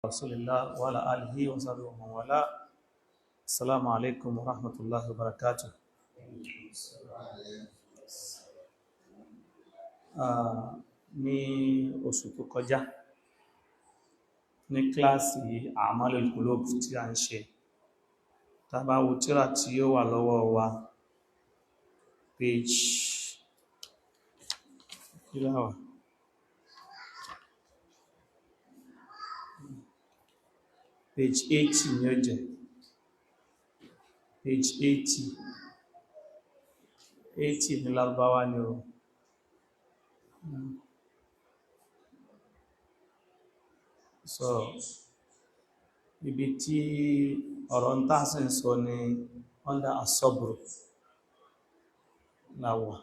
Rasulillah wa ala alihi wa sahbihi wa man wala. Assalamu alaikum wa rahmatullahi wa barakatuh. Ní oṣù tó kọjá ní kíláàsì A'malul Qulub tí a ń ṣe, tá bá wo tírà tí ó wà lọ́wọ́ wa, page kíláwà page 80 ní ó jẹ́ page 80 80 ní Lárúbáwá ni o. So ibi tí ọ̀rọ̀ ń tà sí ń sọ ní under asọ́bùrù láwà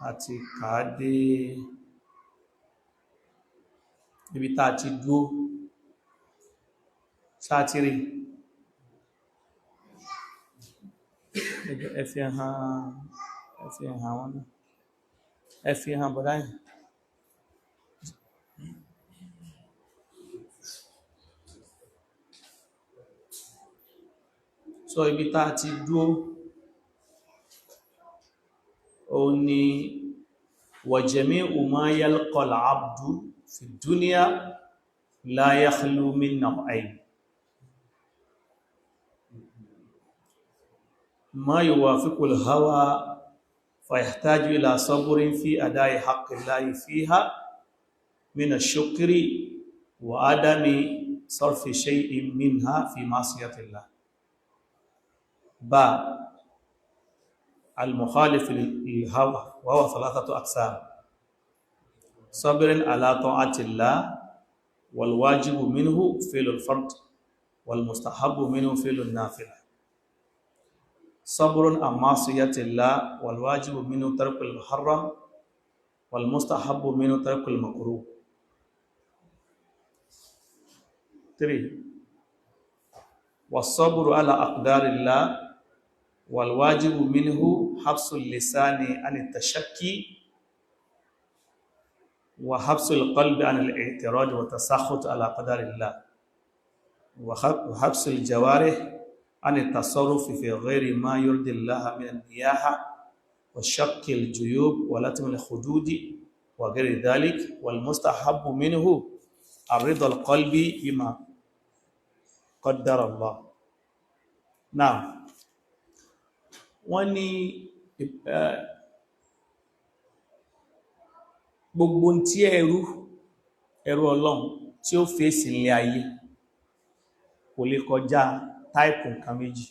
àti kàádé ibi tá ti dúó sátírì ẹ fi hàn wọn náà, ẹ fi hàn bọ̀dá yìí. So ibi tá ti dúó ó ní wa jami'u ma yalqa al-'abdu fi dunya la yakhlu min naw'ayn ma yuwafiqu al-hawa fa yahtaju ila sabrin fi ada'i haqqi Allahi fiha min ash-shukri wa adami sarfi shay'in minha fi ma'siyati Allah. Ba المخالف للهوى وهو ثلاثة أقسام: صبر على طاعة الله، والواجب منه فعل الفرض، والمستحب منه فعل النافلة. صبر عن معصية الله، والواجب منه ترك المحرم، والمستحب منه ترك المكروه. 3. والصبر على أقدار الله، والواجب منه حبس اللسان عن التشكي، وحبس القلب عن الاعتراض والتسخط على قدر الله، وحبس الجوارح عن التصرف في غير ما يرضي الله من النياحة وشق الجيوب ولتم الخدود وغير ذلك. والمستحب منه الرضا القلبي بما قدر الله. نعم. Wọ́n ní gbogbo tí ẹrú ẹrú Ọlọ́run tí ó fèsì ilé ayé kò lè kọjá táìpù nǹkan méjì.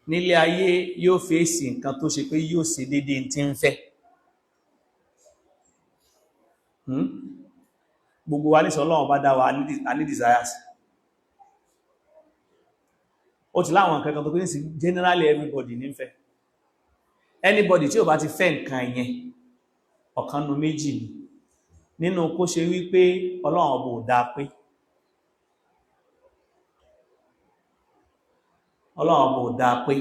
Nílé ayé yóò fèsì nǹkan tó ṣe pé yóò ṣe dédé tí ń fẹ́. Gbogbo wa ní sọ Ọlọ́run bá dá wa a ní desires. Ó ti láwọn nǹkan kan tó pín sí generally everybody ní fẹ́. Anybody tí ó bá ti fẹ́ nǹkan yẹn, ọ̀kan nu méjì ni. Nínú kó ṣe wípé Ọlọ́run ọba ò dá pé, Ọlọ́run ọba ò dá pé,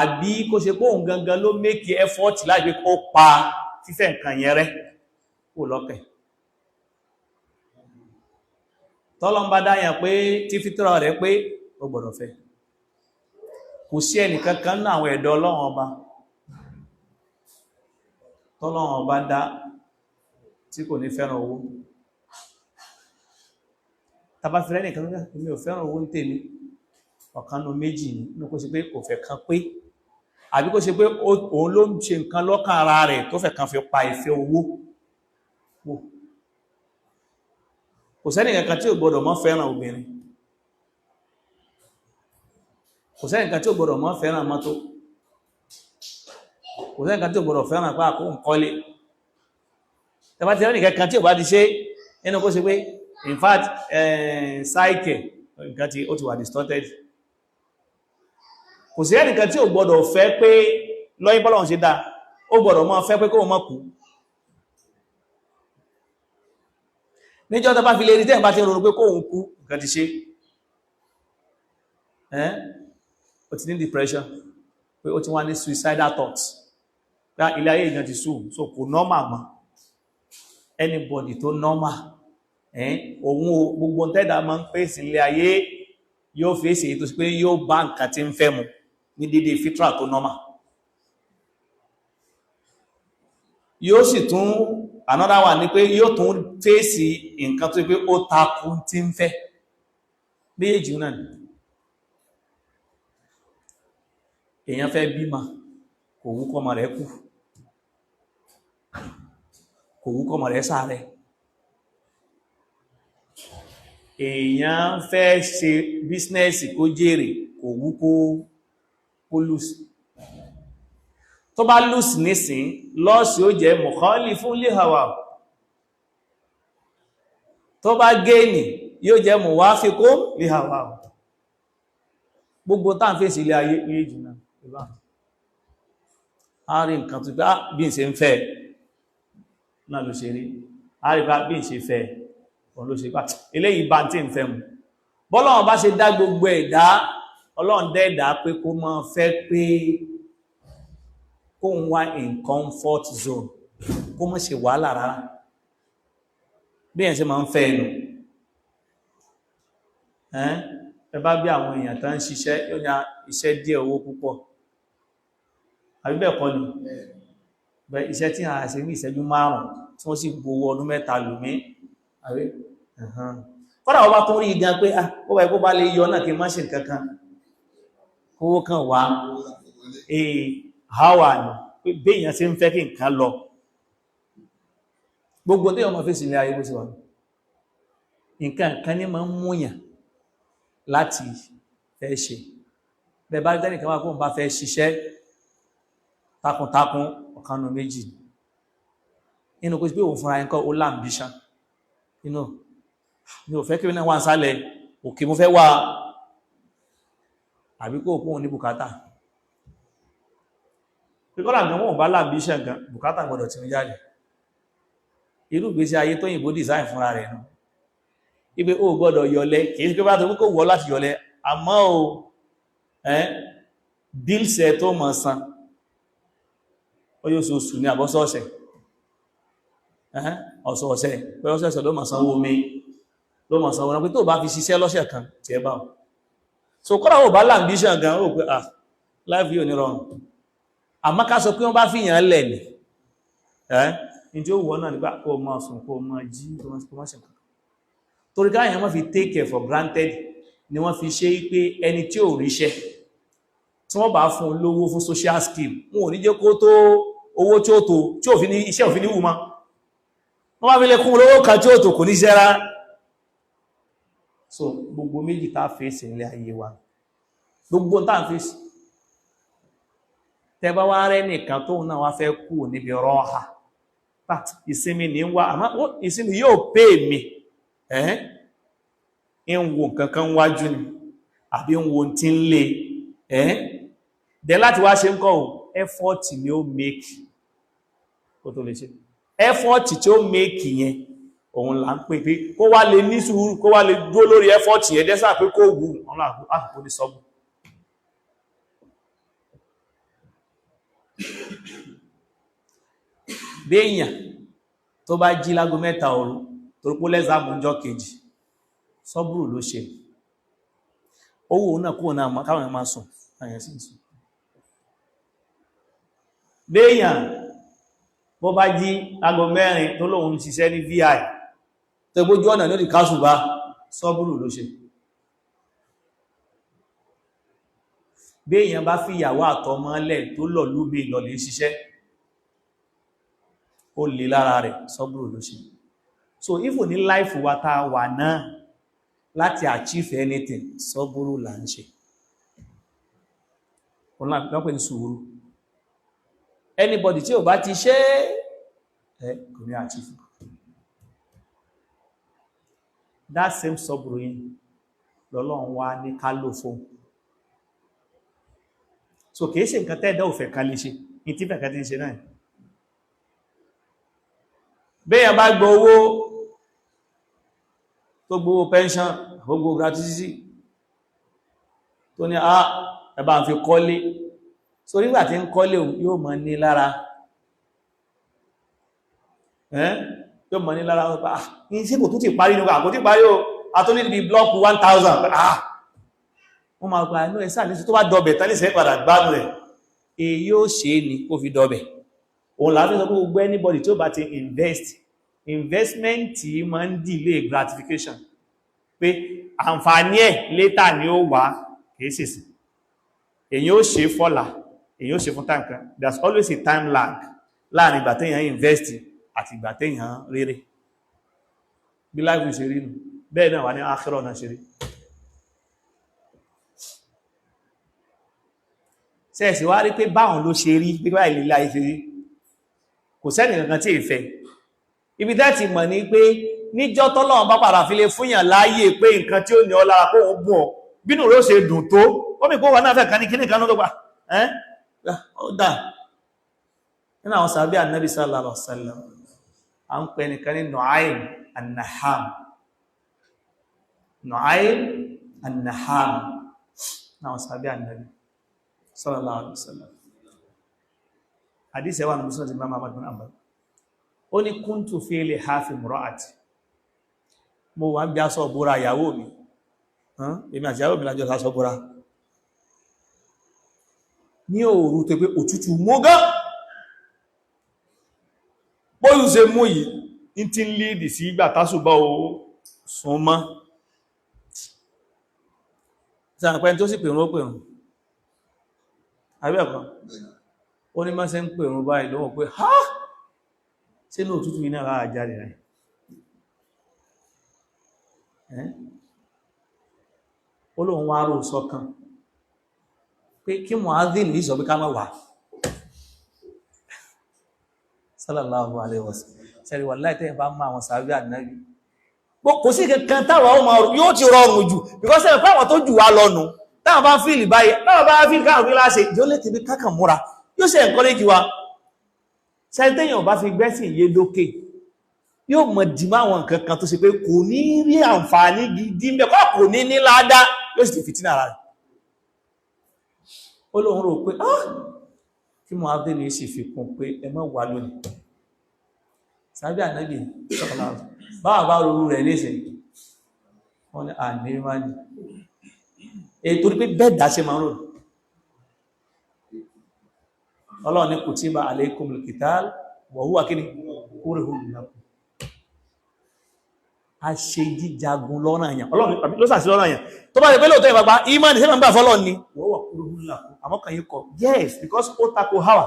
àbí kó ṣe pé òun gangan ló make effort láti pé kó pa fífẹ́ nǹkan yẹn rẹ́ kó lọ́kẹ̀. Tọ́lọ́n bá dáyàn pé tí fítọ́rọ̀ rẹ̀ pé ó gbọ́dọ̀ fẹ́. Kò sí ẹnìkankan náà àwọn ẹ̀dọ́ Ọlọ́run ọba tọ́lọ́run ọba dá tí kò ní fẹ́ràn owó. Tàbá fẹ́rẹ́ nìkan tó ní ò fẹ́ràn owó ń tèmi, ọ̀kan nínú méjì nínú kó ṣe pé kò fẹ́ kan pé, àbí kó ṣe pé òun ló ń ṣe nǹkan lọ́kàn ara rẹ̀ tó fẹ́ kan fi pa ìfẹ́ owó. Kò sẹ́nìkankan tí ò gbọ́dọ̀ má fẹ́ràn obìnrin. Kò sẹ́nìkan tí ò gbọ́dọ̀ má fẹ́ràn mọ́tò. Kò sẹ́nìkan tí ò gbọ́dọ̀ fẹ́ràn pé àkóhùn kọ́lé. Tẹbá ti rẹ́nìkan tí ò bá ti ṣe, nínú kó ṣe pé in fact psyche nǹkan tí ó ti wà distorted. Kò sí ẹnìkan tí ò gbọ́dọ̀ fẹ́ pé lọ́yìn bọ́lọ́run ṣe dá, ó gbọ́dọ̀ máa fẹ́ pé kóhun má kú. Níjọ́ tó bá fi lè rí tẹ́ bá ti rọrùn pé kóhun kú, nǹkan ti ṣe. Ó ti ní depression, pé ó ti wá ní suicidal thoughts. Pé ilé ayé ìgan ti sùn, so kò normal mọ́. Anybody tó normal, òun gbogbo tẹ́dà máa ń fèsì ilé ayé, yóò fèsì èyí tó sì pé yóò bá nǹkan tí ń fẹ́ mu ní dédé fitra tó normal. Yóò sì tún another one ni pé yóò tún fèsì nǹkan tó pé ó takò tí ń fẹ́. Méjèèjì náà ni. Èèyàn fẹ́ bímọ, kò wú kọ́mọ rẹ̀ kú, kò wú kọ́mọ rẹ̀ sáré. Èèyàn fẹ́ ṣe bísínẹ́sì kó jèrè, kò wú kó lùsì. Tó bá lùsì nísìn, lọ́ọ̀sì ó jẹ́ mukhalifun li hawa. Tó bá gẹ́ẹ̀nì, yóò jẹ́ muwafiqun li hawa. Gbogbo tá ń fèsì ilé ayé méjì náà, ìbá a rí nǹkan tó bá bí n ṣe ń fẹ́ náà ló ṣe rí, a rí bá bí n ṣe fẹ́ òun ló ṣe bá eléyìí bá tí ń fẹ́ mu. Bọ́lọ́run bá ṣe dá gbogbo ẹ̀dá, Ọlọ́run dá ẹ̀dá pé kó máa fẹ́ pé kó ń wá in comfort zone, kó má ṣe wàhálà rárá. Bí ẹ̀ ṣe máa ń fẹ́ ẹnu ẹ bá bí àwọn èèyàn tán ń ṣiṣẹ́, yóò ní iṣẹ́ díẹ̀, owó púpọ̀, àbí bẹ́ẹ̀ kọ́ ni? Bẹ́ iṣẹ́ tí a ṣe ní ìṣẹ́jú márùn-ún tí wọ́n sì gbowó ọdún 3 lù mí, àbí? Kọ́dà wọ́n bá tún rí gan pé ah, ó bá ikú bá lè yọ náà kí n má ṣe nǹkan kan, owó kan wá ee hawa ni pé béèyàn ṣe ń fẹ́ kí nǹkan lọ. Gbogbo tí ọmọ fèsì ilé ayé bó ṣe wà, nǹkan kan ní máa ń múyàn láti fẹ́ ṣe. Bẹ́ẹ̀ bá tẹ́nìkan wá kóun bá fẹ́ ṣiṣẹ́ takuntakun, ọ̀kanu méjì inú kó sí pé òun fúnra ẹ̀kọ́ ó l'ambition inú mi ò fẹ́ kí náà wà ń sálẹ̀ òkè mo fẹ́ wà, àbí kó kóun ní bùkátà. Píkọ́lá gan wọ́n bá l'ambition gan, bùkátà gbọ́dọ̀ tí ó jáde. Irú ìgbésí ayé tó yìnbó design fúnra rẹ̀ nù ibi ó gbọ́dọ̀ yọlẹ̀, kìí sí pé bá tó kó wọ́ láti yọlẹ̀, àmọ́ o bills ẹ̀ tó mọ̀ san ó yóò oṣù ní àbọ́sọ̀ọ̀sẹ̀, ọ̀sọ̀ọ̀sẹ̀ pé ọ̀sọ̀ọ̀sẹ̀ ló mọ̀ sanwó omi, ló mọ̀ sanwó náà, pé tó bá fi ṣiṣẹ́ lọ́sẹ̀ kan tí ẹ bá ọ̀. So kọ́nà ò bá l'ambition gan, ó pé ah, life yóò ní rọrùn. Àmọ́ ká sọ pé wọ́n bá fi yàn lẹ̀ ní ẹ́ ní tí ó wọ́ náà nígbà kó máa sùn, kó máa jí, kó máa ṣe nǹkan. Torí káyàn wọ́n fi take it for granted ni wọ́n fi ṣe pé ẹni tí ò ríṣẹ́, tí wọ́n bá fún lówó fún social scheme, wọn ò ní jẹ́ kó tó owó tí ó tó tí ò fi ní iṣẹ́ òfin ní wù mọ́. Wọ́n bá fi lè kún lówó kan tí ó tó, kò ní iṣẹ́ rárá. So gbogbo méjì tá fèsì nílé ayé wa, gbogbo tá fèsì, tẹ́ bá wá rẹ́ nìkan tóun náà wá fẹ́ kú níbi rọ́ha, ìsinmi ní wá, àmọ́ ìsinmi yóò pè mí ẹ́ ń wo nǹkan kan wájú ni àbí ń wo tí ń lé ẹ́ dẹ̀ láti wá ṣe ń kọ́ effort ni ó make kó tó lè ṣe. Effort tí ó make yẹn, òun là ń pè pé kó wá lè ní sùúrù, kó wá lè dúró lórí effort yẹn dẹ́sà pé kó wù ọ̀nà àkókò ní sọ́bù. Béèyàn tó bá jí lágo 3 òru torí pé lẹ́sàmù ọjọ́ kejì, sọ́bùrù ló ṣe. Owó náà kúrò náà káwọn máa sùn, àyàn sí sùn. Béèyàn bó bá jí lágo 4 tó lóun ṣiṣẹ́ ní VI tó gbójú ọ̀nà lórí kásùbá, sọ́bùrù ló ṣe. Béèyàn bá fìyàwó àtọmọ́lẹ̀ tó lọ lúbí lọlẹ̀ ṣiṣẹ́, ó lè lára rẹ̀, sọ́bùrù ló ṣe. So if ní life wa tá wà náà láti achieve anything, sọ́bùrù là ń ṣe. Wọ́n pè ní sùúrù. Anybody tí ò bá ti ṣe ẹ kò ní achieve. That same sọ́bùrù yìí lọ́lọ́run wá ní ká lò fún. So kìí ṣe nǹkan tẹ́ẹ̀dá òfẹ́ kan lè ṣe ní tí fẹ̀kan tí ń ṣe náà. Béèyàn bá gbọ́ owó tó gbówó pension, gbogbo gratuity tó ní ẹ bá ń fi kọ́lé. So nígbà tí ń kọ́lé yóò mọ́ ní lára. Ẹ́ yóò mọ̀ ní lára wọn pa, ah, ní sí kò tún ti parí nípa kò tí parí o, a tó ní ibi blọ́ọ̀kù 1000. Ah, wọ́n máa gba inú ẹ̀sà ní sí tó bá dọbẹ̀ tán ní sẹ́ padà gbádùn rẹ̀. Èyí ó ṣe é ní kó fi dọbẹ̀. Òun là á fi sọ pé gbogbo anybody tí ó bá ti invest, investment máa ń delay gratification, pé àǹfààní ẹ̀ later ni ó wà, kìí sì sí. Èyí ó ṣe fọ́lá, èyí ó ṣe fún time kan. There's always a time lag láàrin ìgbà téèyàn invest àti ìgbà téèyàn rere. Bí life ṣe rí nù, bẹ́ẹ̀ náà wà ní akhirah náà ṣe rí. Sẹ́ẹ̀sì wá rí pé báwọn ló ṣe rí, bí báyìí lílá ìṣe rí, kò sẹ́nì kankan tí ìfẹ́. Ibi tẹ́ ti mọ̀ ní pé níjọ́ tọ́lọ́run bá padà fi lè fúnyàn láàyè pé nǹkan tí ó ní ọ lára kó òun bùn ọ, bínú rẹ̀ ó ṣe dùn tó, ó mì kó wà náà fẹ́ kan ní kíní kan tó gbà ẹ́ ó dà. Nínú àwọn sàbí ànábì sallallahu alaihi wasallam, à ń pè nìkan ní Nu'aym an-Naham. Nu'aym an-Naham, náà sàbí ànábì sallallahu alaihi wasallam. Hadith ẹwà ní Muslim Imam Ahmad bin Hanbal. Ó ní kuntu fi lihafi imra'ati, mo wà ń bí aṣọ búra ìyàwó mi, èmi àti ìyàwó mi lájọ́ aṣọ búra ní òru tó pé òtútù mú gán, bóyú ṣe mú yìí ní tí ń lídì sí ìgbà tásùbá o sún mọ́. Sàpẹ́ tó sì pèrún ó pèrún àbẹ́ẹ̀kọ́, ó ní má ṣe ń pèrún báyìí lóhùn pé ha, sínú òtútù iná lára jáde rẹ̀. Ó lóun wá rò sọ́kàn pé kí mu'adhin yìí sọ pé ká má wà, sallallahu alaihi wasallam. Sẹ́rí wà láì tẹ́yìn bá máa àwọn sàábí ànábì, kò sí kankan táwà ó máa yóò ti rọrùn jù, because ẹ̀fẹ́ àwọn tó jù wá lọ́nu táwọn bá fíìlì báyìí, táwọn bá fíìlì káwọn fíìlì láṣẹ yóò lè tẹ̀lé kákan múra, yóò ṣe encourage wa. Sẹ́rí tẹ́yìn ò bá fi gbẹ́sìn yé lókè, yóò mọ̀ dìmọ́ àwọn nǹkan kan tó ṣe pé kò ní rí àǹfààní gidi ń bẹ, kọ́ kò ní ní ládá, yóò sì ti fìtínà ara rẹ̀. Ó lóun rò pé ah, kí mu'adhin ní sì fi kún pé ẹ má wà lónìí. Sàbí ànábì báwa bá rorú rẹ̀ léṣe, wọ́n ní àní máa ní èyí torí pé bẹ́ẹ̀ dá ṣe máa ń rò. Ọlọ́run ní kutiba alaykumul qital wa huwa kí ni kurhun lakum. A ṣe jíjagun lọ́nà àyàn, Ọlọ́run ló sàṣí lọ́nà àyàn. Tó bá ṣe pé lóòótọ́ ìgbàgbà ìmánì sẹ́mọ̀ ń gbà fọ́lọ́ ni wọ́n wà kurhun lakum, àmọ́ kàn yín kọ yes, because ó tako hawa,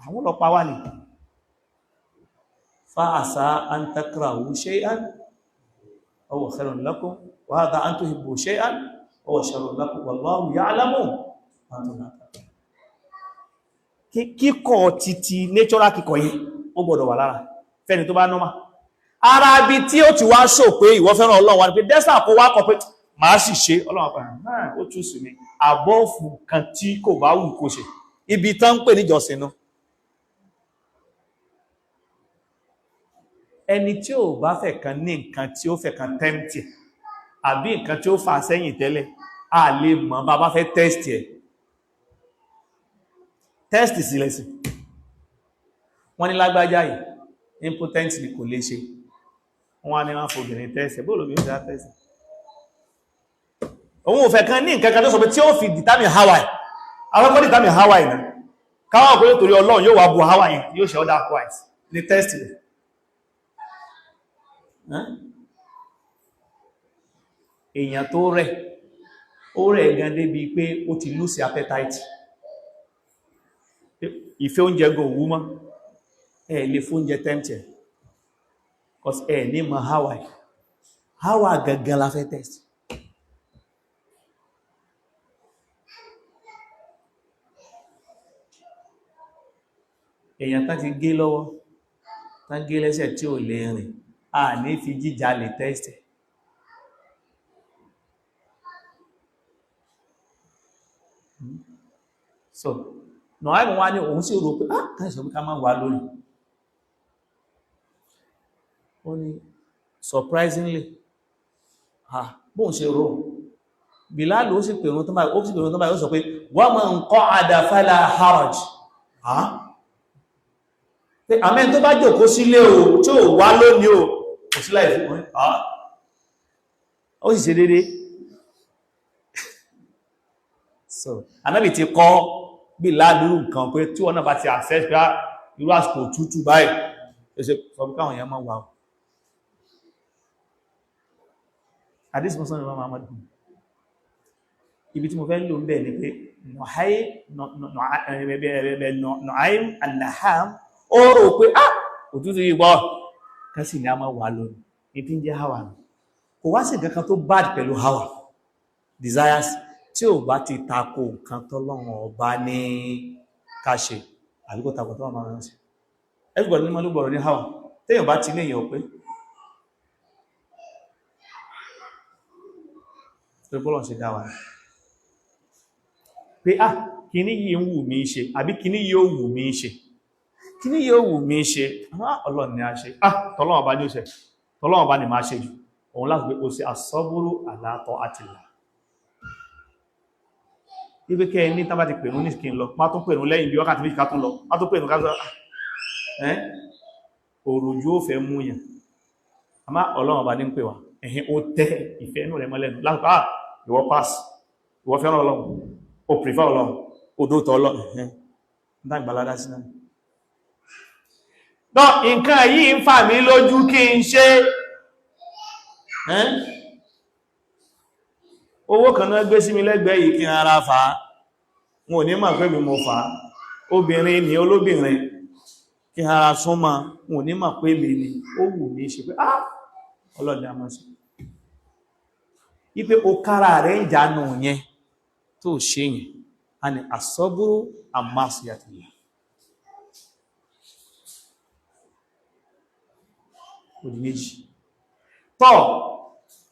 àwọn ọlọ́pàá wà ní fa asa an takrahu shay'an wa huwa khairun lakum wa hadha an tuhibbu shay'an wa huwa sharrun lakum wallahu ya'lamu wa antum la ta'lamun. Kíkọ̀ títí natural kíkọ̀ yẹn ó gbọ́dọ̀ wà lára fẹ́ni tó bá normal. Ara ibi tí ó ti wá ṣò pé ìwọ fẹ́ràn Ọlọ́run wá ní pé dẹ́sà kó wá kọ pé màá sì ṣe Ọlọ́run àpá náà, ó tún sí mi àbọ́ọ̀fù kan tí kò bá wù kó ṣe, ibi tán ń pè níjọsìn nu. Ẹni tí ò bá fẹ́ kan ní nǹkan tí ó fẹ́ kan tẹ́mtì àbí nǹkan tí ó fà sẹ́yìn tẹ́lẹ̀, a lè mọ̀ bá bá fẹ́ tẹ́stì ẹ̀, tẹ́stì sílẹ̀ sí. Wọ́n ní lágbájá yìí impotent ni, kò lè ṣe. Wọ́n á ní wọ́n fòbìnrin tẹ́stì, bóòlù bí ó ṣe á tẹ́stì. Òun ò fẹ́ kan ní nǹkan kan tó sọ pé tí ó fi determine Hawaii, àwọn kọ́ determine Hawaii náà, káwọn kò torí Ọlọ́run yóò wá bu Hawaii yóò ṣe other Hawaii ní tẹ́stì rẹ̀. Èèyàn tó rẹ̀, ó rẹ̀ gan débi pé ó ti lose appetite, ìfẹ́ oúnjẹ gan òwú mọ́, ẹ lè fóúnjẹ tempted, cause ẹ ní mọ̀ Hawaii, Hawaii gangan la fẹ́ test. Èèyàn tán ti gé lọ́wọ́, tán gé lẹ́sẹ̀ tí ò lè rìn, a ní fi jíjà lè test. So Nùháìmù wá ní òun sì rò pé ah, káì sọ pé ká má wà lónìí. Ó ní surprisingly, ah, bóun ṣe rò, Bilal ó sì pèrún tó báyìí, ó sì pèrún tó báyìí, ó sọ pé wa man qa'ada fala haraj. Ah, Pé àmẹ́ tó bá jòkó sílé o, tí ò wá lónìí o, kò sí láì fún wọn. Ó sì ṣe dédé. So anábì ti kọ́ bí ládúrú nǹkan pé tí wọ́n náà bá ti access pé irú àsìkò òtútù báyìí, ó ṣe sọ pé káwọn èèyàn máa wà. Hadith Muslim Imam Ahmad. Ibi tí mo fẹ́ lò ń bẹ̀ ni pé Nu'aym an-Naham ó rò pé ah, òtútù yìí pọ̀, kásì ní a máa wà lónìí ní tí ń jẹ́ hawa nù. Kò wá sí nǹkan kan tó bad pẹ̀lú hawa desires tí ò bá ti tako nǹkan tọ́lọ́run Ọba ní ká ṣe, àbí kó tako tọ́lọ́run máa ń ṣe. Everybody ní mọ́ ló gbọ́rọ̀ ní hawa. Téèyàn bá ti ní, èèyàn pé torí bọ́lọ̀ ṣe dá wa pé ah, kíní yìí ń wù mí ṣe, àbí kíní yìí ó wù mí ṣe, kíní yìí ó wù mí ṣe, ah, Ọlọ́run ni a ṣe, ah, tọ́lọ́run Ọba ní ó ṣe, tọ́lọ́run Ọba ni máa ṣe jù. Òun láti pé ó ṣe asọ́búrú àlàtọ̀ àtìlà ibi kẹ́ ní tán bá ti pèrún ní kí n lọ, má tún pèrún lẹ́yìn bí wákàtí 2 ká tún lọ, má tún pèrún ká tún ẹ́ òròjú ó fẹ́ mú yàn. Àmá Ọlọ́run Ọba ní ń pè wá, ẹ̀hìn ó tẹ́ ìfẹ́ inú rẹ̀ mọ́lẹ́nu láti ah, ìwọ pass, ìwọ fẹ́ràn Ọlọ́run, ó prefer Ọlọ́run, ó dóòtọ́ Ọlọ́run, ẹ̀hìn dágbàládá sí náà. Náà nǹkan yìí ń fà mí lójú kí n ṣe. Owó kan náà gbé sí mi lẹ́gbẹ̀ẹ́ yìí, kí n ara fà á, wọn ò ní mọ̀ pé mi mo fà á. Obìnrin ni olóbìnrin, kí n ara súnmọ́, wọn ò ní mọ̀ pé mi ni. Ó wù mí ṣe pé ah, ọlọ́dẹ a máa ṣe wípé o kára rẹ̀ ń jánu yẹn tó ṣe yẹn, a ní àsọ́búrú àmásíyàtìlá òdì méjì. Tọ́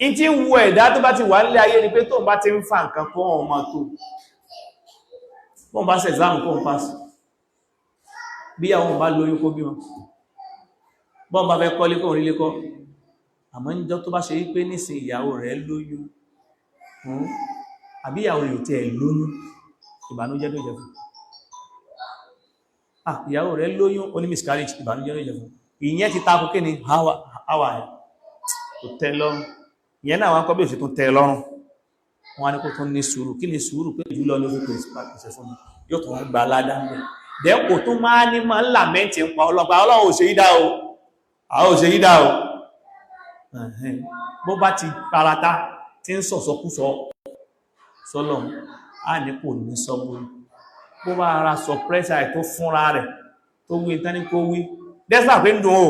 in tí ń wo ẹ̀dá tó bá ti wà nílé ayé ni pé tó bá ti ń fa nǹkan kó wọn máa tó bọ́n bá ṣe exam kó ń pass, bí àwọn bá lóyún kó bímọ, bọ́n bá fẹ́ kọ́lé kó rí lé kọ́. Àmọ́ níjọ́ tó bá ṣe wípé nísìn ìyàwó rẹ̀ lóyún, àbí ìyàwó rẹ̀ ò tiẹ̀ lóyún, ìbànújẹ́ ló jẹ́ fún. Ah, ìyàwó rẹ̀ lóyún, ó ní miscarriage, ìbànújẹ́ ló jẹ́ fún. Ìyẹn ti takò kí ni hawa ẹ̀ kò tẹ́ lọ́rùn. Ìyẹn náà wọ́n kọ́ bí òṣè tún tẹ́ lọ́rùn, wọ́n á ní kó tún ní sùúrù. Kí ni sùúrù? Pé jùlọ ní orí pèsè fún mi, yóò tún wá gba aládá ń bẹ̀. Dẹ́ kò tún máa ní máa ń làmẹ́ǹtì ń pa ọlọ́pàá, Ọlọ́run ò ṣe yí dá o, àwọn ò ṣe yí dá o. Bó bá ti parata tí ń sọ̀sọkúsọ sọ́lọ̀, á ní kò ní sọ́gbó. Bó bá ara sọ pẹ́sà ẹ̀ tó fúnra rẹ̀ tó wí tán ní kó wí dẹ́sà pé ń dùn o,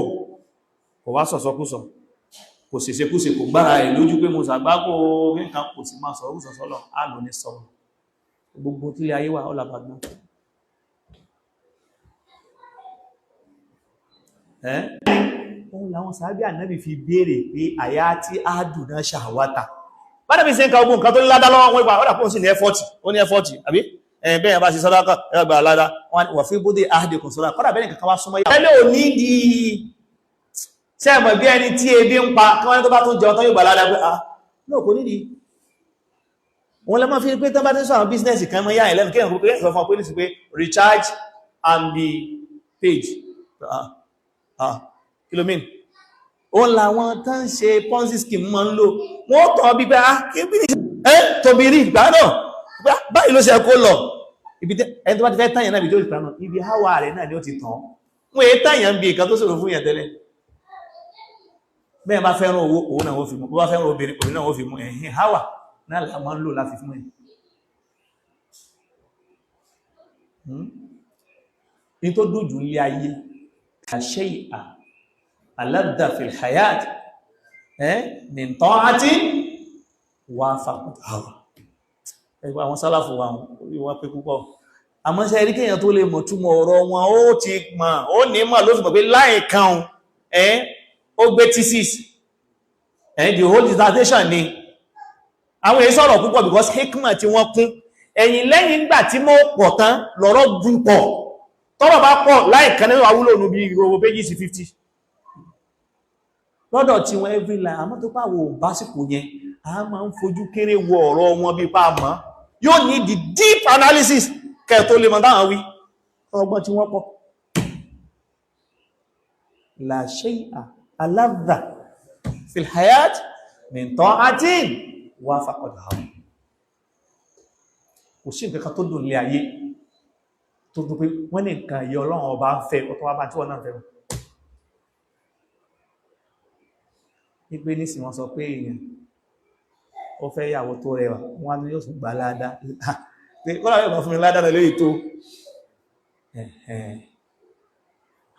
kò wá sọ̀sọkúsọ, kò ṣèṣekúṣe, kò gbára ẹ̀ lójú pé mo sàgbákò nǹkan, kò sì máa sọ̀rọ̀ sọ́lọ̀, á lò ní sọ́gbó. Gbogbo tí ayé wà ọlàbàgbọ́n ẹ́ òun làwọn sàábí Ànábì fi béèrè pé àyá tí á dùn náà ṣàwátà bádà bí ṣe ń ka ogun nǹkan tó ní ládá lọ́wọ́ wọn ìgbà ọ̀dà pọ̀ sí ní ẹ́fọ́tì, ó ní ẹ́fọ́tì àbí bẹ́ẹ̀ bá ṣe sàdákà ẹgbà ládá wọn wà fí bóde áhàdì kùn sọ́dá kọ́dà bẹ́ẹ̀ nìkan wá súnmọ́ yà. Ẹlẹ́ ò ní di sẹ́ẹ̀mọ̀ bí ẹni tí ebi ń pa kí wọ́n tó bá tún jẹun tán yóò gbà ládá pé ah náà kò nídìí. Wọn lè máa fi pé tán bá ti sọ àwọn bísínẹ́sì kan mọ́ yá ẹ̀ lẹ́nu kéèyàn kó sọ fún ọ pé ní sí pé recharge and be paid. Ah ah, kí ló mean? Ó làwọn tán ṣe Ponzi scheme máa ń lò. Wọ́n tàn bí pé ah, kí bí ẹ́ tóbi rí ìgbà náà báyìí ló ṣe kó lọ ibi ẹni tó bá ti fẹ́ tàyàn náà, ibi tó ti tàn náà, ibi háwà rẹ̀ náà ni ó ti tàn. Wọ́n èé tàyàn bí nǹkan tó ṣòro fún yàn tẹ́lẹ̀. Bẹ́ẹ̀ bá fẹ́ràn owó, òun náà wọ́n fi mú. Bó bá fẹ́ràn obìnrin, òun náà wọ́n fi mú. Ẹ̀hìn háwà náà là máa ń lò láti fún ẹ̀ ní tó dùn jù nílé ayé, àṣẹ ìhà aladda fil hayat min ta'ati wà fàkùtà hawa. Ẹgbẹ́ àwọn sálàfù wa wá pé púpọ̀, àmọ́ ṣe rí kéèyàn tó lè mọ̀ túmọ̀ ọ̀rọ̀ wọn, ó ti mọ̀, ó ní mọ̀ ló fi mọ̀ pé láì kan ẹ́ ó gbé thesis ẹ́ the whole dissertation ni. Àwọn èyí sọ̀rọ̀ púpọ̀ because hikma tí wọ́n kún ẹ̀yìn lẹ́yìn ìgbà tí mo pọ̀ tán lọ́rọ̀ gùn pọ̀. Tọ́rọ̀ bá pọ̀ láì kan nínú àwúlò nù bí gbogbo pages 50 lọ́dọ̀ tí wọ́n every line. Àmọ́ tó pàwọ̀ básìkò yẹn, a máa ń fojú kéré wo ọ̀rọ̀ wọn bí pa mọ́. Yóò ní the deep analysis kẹ́ tó lè mọ̀ táwọn wí, ọgbọ́n tí wọ́n pọ̀. La shay'a aladha fil hayat min ta'atin wafaqat hawa. Kò sí nǹkan kan tó dùn lé ayé tó dùn pé wọ́n ní nǹkan yọ Ọlọ́run ọba ń fẹ́ ọ̀tọ́ wá bá tí wọ́n náà fẹ́. Wípé nísìn wọ́n sọ pé èèyàn ó fẹ́ ìyàwó tó rẹwà, wọ́n á ní yóò tún gbà ládàá pé kọ́lá yóò máa fún mi ládàá lórí tó.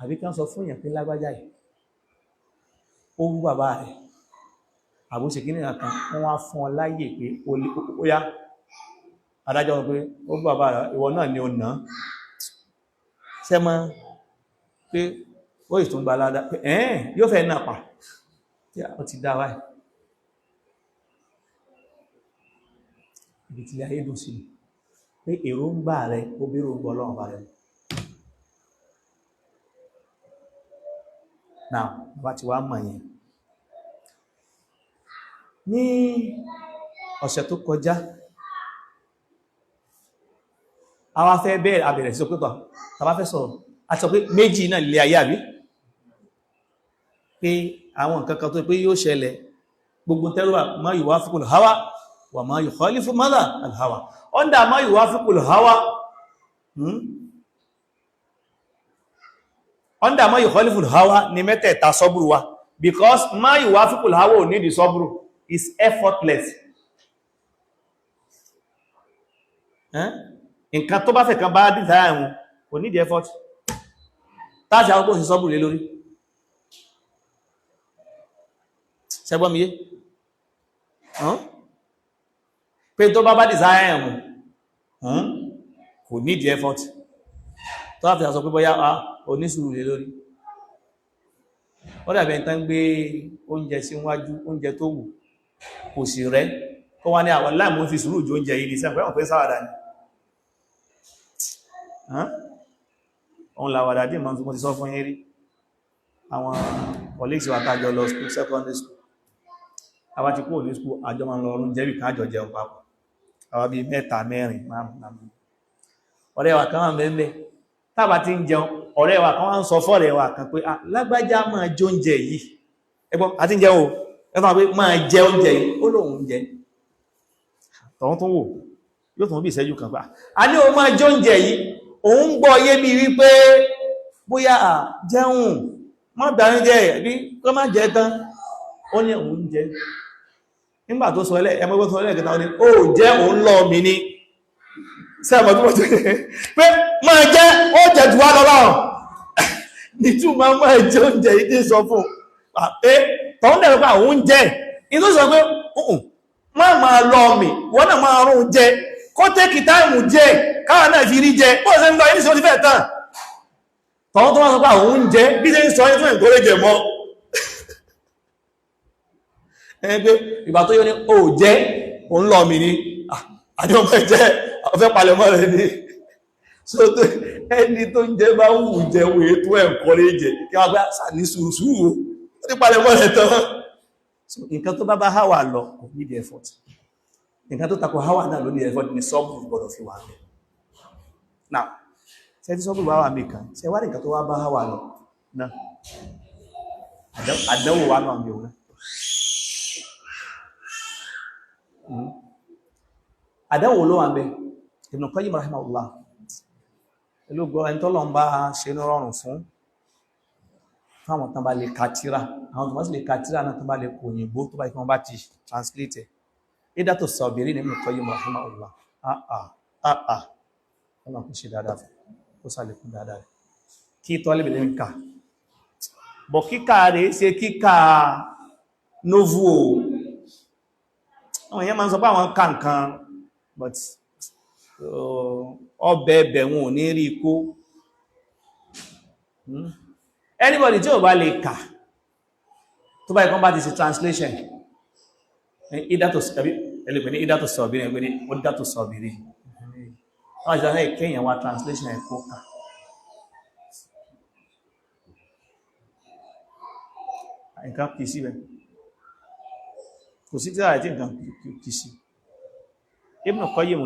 Àbí kí wọ́n sọ fún èèyàn pé lágbájá yìí ó wú bàbá rẹ̀ àbúṣe kí nìyàn kan, wọ́n wá fún ọ láyè pé ó yá adájọ́ wọn pé ó wú bàbá rẹ̀, ìwọ náà ni ó nà á sẹ́mọ́ pé ó sì tún gbà ládàá pé ẹ̀ẹ́n yóò fẹ́ náà pa tí ó ti dá wáyé. Ibi tí ayé dùn sí pé èròǹgbà rẹ ó bí èròǹgbà Ọlọ́run bá rẹ. Now bá ti wá mọ̀ yẹn, ní ọ̀sẹ̀ tó kọjá a wá fẹ́ bẹ̀rẹ̀ abẹ̀rẹ̀ sí pé tàbá fẹ́ sọ̀rọ̀ a sọ pé méjì náà lè ayé, àbí pé àwọn nǹkan kan tó pé yóò ṣẹlẹ̀ gbogbo tẹ́rùwà ma yuwafiqul hawa wa ma yukhalifu madha al-hawa. Under ma yuwafiqul hawa, under ma yukhalifu hawa ni mẹ́tẹ̀ẹ̀ta sọ́bùrù wa, because ma yuwafiqul hawa ò ní di sọ́bùrù, is effortless. Nǹkan tó bá fẹ́ kan bá dìtà ẹ̀wọ̀n kò ní di effort táàṣì àwọn kò sí sọ́bùrù lé lórí. Ṣẹgbọ́n mi yé pé tó bá bá desire ẹ̀wọ̀n kò ní di effort tó bá fi sọ pé bóyá onísùúrù lé lórí. Ó dàbí ẹni tán gbé oúnjẹ sí wájú, oúnjẹ tó wù kò sì rẹ́, kó wá ní àwọn láìmú fi sùúrù jẹ oúnjẹ yìí ní sẹ́pẹ́ wọ́n pé sáwàdà ni. Òun làwàdà dì mọ́ tí mo ti sọ fún yín rí. Àwọn colleagues wa tá jọ lọ school, secondary school, àwa ti kúrò ní school, àjọ máa ń lọ ọrún jẹ́bì káàjọ jẹun papọ̀, àwa bíi mẹ́ta mẹ́rin márùn-ún. Ọ̀rẹ́ wa kan wà mẹ́mẹ́ tábà ti ń jẹun, ọ̀rẹ́ wa kan wá ń sọ fọ́rẹ́ wa kan pé lágbájá máa jẹ oúnjẹ yìí, ẹgbọ́n àti ń jẹun o, ẹgbọ́n pé máa jẹ oúnjẹ yìí, ó lóun jẹ tọ̀hún tó wò yóò tún bí ìṣẹ́jú kan pa a ní òun máa jẹ oúnjẹ yìí, òun gbọ́ yé mi wípé bóyá jẹun má bàrún jẹ bí kó má jẹ tán, ó ní òun jẹ. Nígbà tó sọ ẹlẹ́ ẹmọ́gbọ́n tó sọ ẹlẹ́gẹta, ó ní ó jẹ́ òun lọ mi ní sẹ́mọ̀ tó mọ̀ tó pé máa jẹ́ ó jẹ jù wá lọ́wọ́ nítúmọ̀ máa jẹ oúnjẹ yìí tí ń sọ fún pé tọ́hún dẹ̀rọ pé àwọn oúnjẹ inú sọ pé má máa lọ mi, wọ́n náà máa rún jẹ kó tẹ́kì táìmù jẹ káwà náà fi rí jẹ bó ṣe ń lọ yìí sí ó ti fẹ́ tán. Tọ́hún tó wá sọ pé àwọn oúnjẹ bí ṣe ń sọ yìí fún ìkórè mọ́ ẹni pé ìgbà tó yọ ní ó jẹ́ òun lọ mi ní àní ọmọ ẹ̀jẹ́ ọ̀fẹ́ palẹ̀mọ́ rẹ̀ ní. So ẹni tó ń jẹ bá wù jẹ wèé tó encourage kí wọ́n gbá sàní sùúrù ó ti palẹ̀mọ́ rẹ̀ tán. So nǹkan tó bá bá hawa lọ kò ní the effort, nǹkan tó tako hawa náà ló ní effort, ní sọ́ọ̀bù gbọ́dọ̀ fi wà mẹ́. Now ṣe tí sọ́ọ̀bù bá wà mí kan ṣe wá ní nǹkan tó wá bá hawa lọ náà àdánwò wà náà mi ò náà. Àdánwò ló wà ń bẹ. Ibn Qayyim rahimahullah olóògbọ́ ẹni tọ́lọ̀ ń bá ṣe ní rọrùn fún fáwọn tán bá lè ka tírà, àwọn tó bá sì lè ka tírà náà tán bá lè kò òyìnbó tó bá ikú wọn bá ti translate ẹ̀ Iddatu Sabirin ní Ibn Qayyim rahimahullah. Àà ọ̀nà kò ṣe dáadáa fún kó sàlékún dáadáa rẹ̀ kí tọ́lẹ̀bẹ̀ lè ń kà bọ̀ kíkà rẹ̀ ṣe kíkà novu o. Àwọn èèyàn máa ń sọ pé àwọn ká nǹkan but ọbẹ̀ ẹbẹ̀ wọn ò ní rí kó. Anybody tí ò bá lè kà tó bá ikán bá ti ṣe translation ẹlẹ́pẹ̀ ní Iddatu Sabirin ẹgbẹ́ ní Iddatu Sabirin wọ́n ṣe ṣe kéèyàn wá translation ẹ̀kọ́ kà. Nǹkan kìí síbẹ̀, kò sí tí àti nǹkan kìí sí. Ibn Qayyim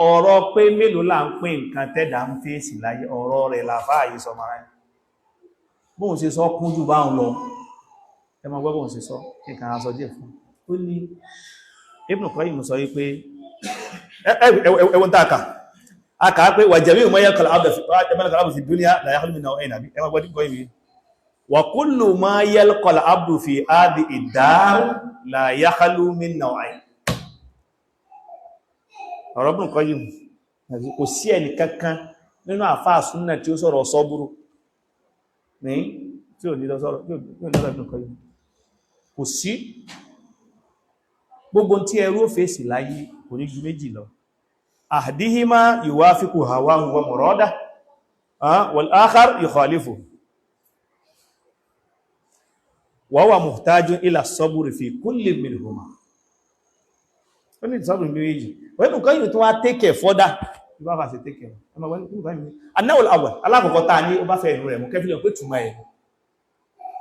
ọ̀rọ̀ pé mélòó là ń pín nǹkan tẹ́dà ń fèsì láyé, ọ̀rọ̀ rẹ̀ làfáà yìí sọ mara ẹ̀. Bóun ṣe sọ kún jù báun lọ. Ẹ máa gbọ́ bóun ṣe sọ, kí n kàn á sọ díẹ̀ fún ó ní Ibn Qayyim sọ wípé ẹwọ́n tá a kà a kà á pé wa jami'u ma yalqa al-abdu fi dunya la yakhlu min naw'ayn. Àbí ẹ máa gbọ́ dípò yìí, wa kullu ma yalqa al-abdu fi hadhihi ad-dar la yakhlu min naw'ayn. Ọ̀rọ̀ Ibn Qayyim, kò sí ẹnì kankan nínú àfáà súnnà tí ó sọ̀rọ̀ sọ́búrú ní tí ò ní lọ sọ̀rọ̀ tí ò ní lọ Ibn Qayyim. Kò sí. Gbogbo tí ẹrú ó fèsì láyé kò ní ju méjì lọ. Ahdihima yuwafiqu hawahu wa muradahu, wal akhar yukhalifu wa huwa muhtajun ila sabri fi kulli minhuma. Ó ní ìsọ́bùrù méjì. Wọ́n Ibn Qayyim tó wá tẹ́kẹ̀ fọ́dá ìbá bá ṣe tẹ́kẹ̀. Anáwòl àwọ̀ alákọ̀ọ́kọ́ tá ní ó bá fẹ́ ìrù rẹ̀ mú kẹfílẹ̀ pé túnmọ̀ ẹ̀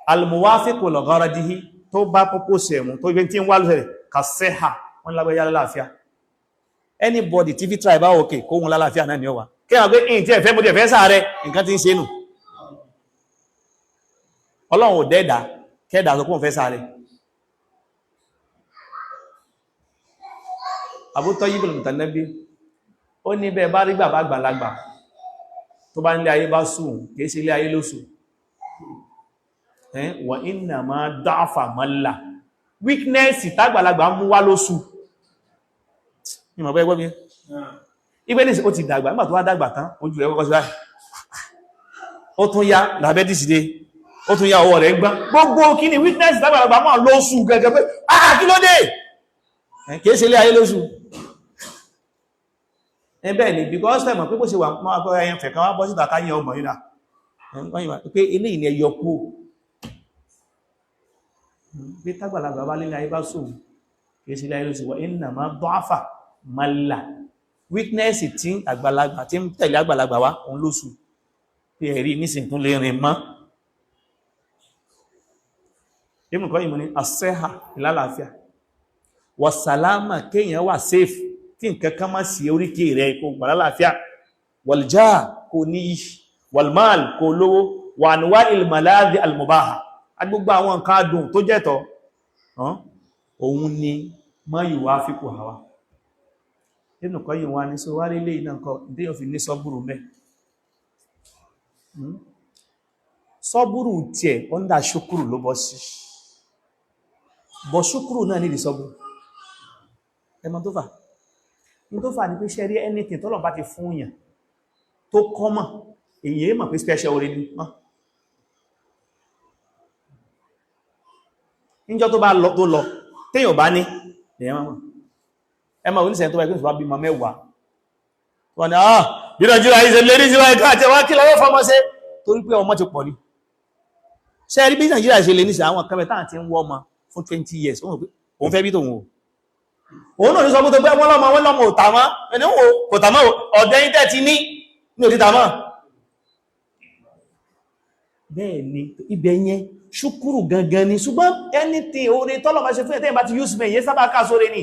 al-muwafiqu li gharadihi, tó bá pọ́pọ́ sẹ̀mú tó ibẹ̀ tí ń wá lọ́sẹ̀rẹ̀ kàṣẹ́hà wọ́n lágbẹ́yà lálàáfíà. Anybody tí fi try bá òkè kóhun lálàáfíà náà ni ó wà kí wọ́n pé ìyìn tí ẹ̀fẹ́ mo ti ẹ̀fẹ́ sáàrẹ nǹkan tí ń ṣe nù. Ọlọ́run ò dẹ́ẹ̀dá kẹ́ẹ̀dá sọ kóhun fẹ́ sáàrẹ. Abu Tayyib al-Mutanabbi ó ní bẹ́ẹ̀ bá rí bàbá àgbàlagbà tó bá nílé ayé bá sùn, kìí ṣe ilé ayé ló sùn. Wa innama da'fa malla, weakness tágbàlagbà mú wá ló sùn. Ìmọ̀ bẹ́ẹ̀ gbọ́ mi ibẹ̀ ní ó ti dàgbà. Nígbà tó wá dàgbà tán, ojú rẹ̀ kọ́kọ́ sí báyìí, ó tún yá diabetes dé, ó tún yá ọwọ́ rẹ̀ gbọ́n. Gbogbo kí ni weakness tágbàlagbà mọ́ ló sùn gẹ́gẹ́ pé ah, kí ló dé? Kìí ṣe ilé ayé ló sùn. Ẹbẹ́ ni, because ẹmọ̀ pé bó ṣe wà máa gbọ́ ẹyẹn fẹ̀kan wá bọ́ síta káyẹ ọmọ yìí náà pé eléyìí ni ẹyọ kú pé tágbàlagbà bá lílé ayé bá sùn, kìí ṣe ilé ayé ló sì wà. Iná máa dọ́fà mọ́là, weakness tí àgbàlagbà tí ń tẹ̀lé àgbàlagbà wá òun ló sùn pé ẹ̀rí nísìn tún lè rìn mọ́. Ibn Qayyim ní asẹ́hà, ìlàlàáfíà, wàsàlámà, kéèyàn wà safe, kí nǹkan kan má sí oríkèé rẹ̀, kò gbà lálàáfíà, wàljáà, kò níyì, wàlmáàl, kò lówó, wà níwá ìlmàláàdì almubaha, agbogbo àwọn nǹkan adùn tó jẹ́tọ̀, òun ni mọ́ yuwafiqu hawa. Ibn Qayyim wá ní sọ wá rí lé iná nǹkan tí yóò fi ní sọ́bùrù mẹ́. Sọ́bùrù tiẹ̀ ọ́ndà ṣúkúrù ló bọ́ sí, bọ́ ṣúkúrù náà nídìí sọ́bùrù. Ẹmọ tó fà ní tó fà ní pé ṣe rí anything tọ́lọ̀ bá ti fún yàn tó kọ́mọ̀, èyí mọ̀ pé special orí ni mọ́. Níjọ́ tó bá lọ tó lọ téèyàn bá ní èyàn mọ̀. Ẹmọ oníṣẹ́ tó bá ikú ìfà bímọ mẹ́wàá wọ́n ni ah, bí Nàìjíríà yìí ṣe lé ní síwáyé káàtẹ́ wá kí lọ́wọ́ fọmọ ṣe, torí pé ọmọ ti pọ̀ ní. Ṣe rí bí Nàìjíríà ṣe lé ní sí àwọn kan mẹ́ta àti ń wọ́ ọmọ fún 20 years, òun fẹ́ bí tòun o, òun náà ní sọ pé wọ́n lọ́mọ wọ́n lọ́mọ òtà mọ́, ẹni wò kò tà mọ́, ọ̀dẹ́ yín tẹ́ ti ní ní òtítà mọ́. Bẹ́ẹ̀ ni ibẹ̀ yẹn ṣúkúrù gangan ni. Ṣùgbọ́n anything oore tọ́lọ̀ máa ṣe fún ẹ̀tẹ́yìn bá ti use me yẹn sábà ká sóre ni.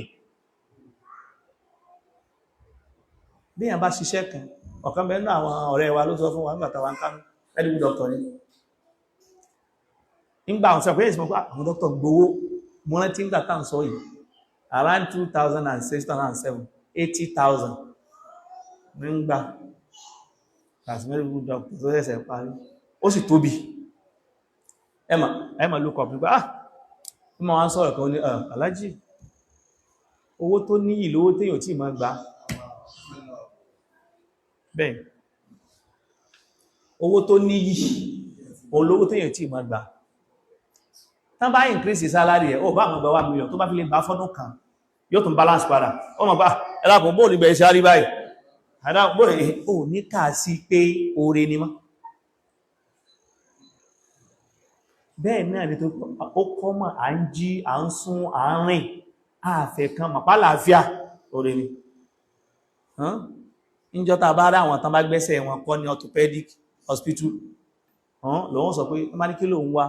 Bí yàn bá ṣiṣẹ́ kan, ọ̀kan bẹ́ẹ̀ náà àwọn ọ̀rẹ́ wa ló sọ fún wa nígbà táwa ń kánú, medical doctor ni. Nígbà àwọn sọ pé èsì mọ́ pé àwọn doctor gbowó, mo rántí nígbà tá à ń sọ yìí around 2006, 2007, 80,000 nígbà as medical doctor tó ṣẹ̀ṣẹ̀ parí, ó sì tóbi. Ẹmà ẹmà look up nípa ah, ọmọ wa ń sọ̀rọ̀ kan ní alájì, owó tó níyì lówó téèyàn tí ma gbà. Bẹ́ẹ̀, owó tó níyì olówó téèyàn tí ma gbà. Tán bá increase salary ẹ̀, ó bá àwọn gbà 1 million, tó bá fi lè gbà fọ́dún kan, yóò tún balance padà. Ó mọ̀ bá ẹlákùn bóòlù ibẹ̀ ṣe àrí báyìí, bóòlù ò ní kà sí pé oore ni mọ́. Bẹ́ẹ̀ náà ni tó ó kọ́mọ̀, à ń jí, à ń sún, à ń rìn, àfẹ́ kan mọ̀pá làáfíà oore ni. Níjọ́ tá a bá rí àwọn tán bá gbẹ́sẹ̀ wọn kọ́ ní orthopedic hospital, lòun sọ pé wọ́n bá ní kí lòun wá,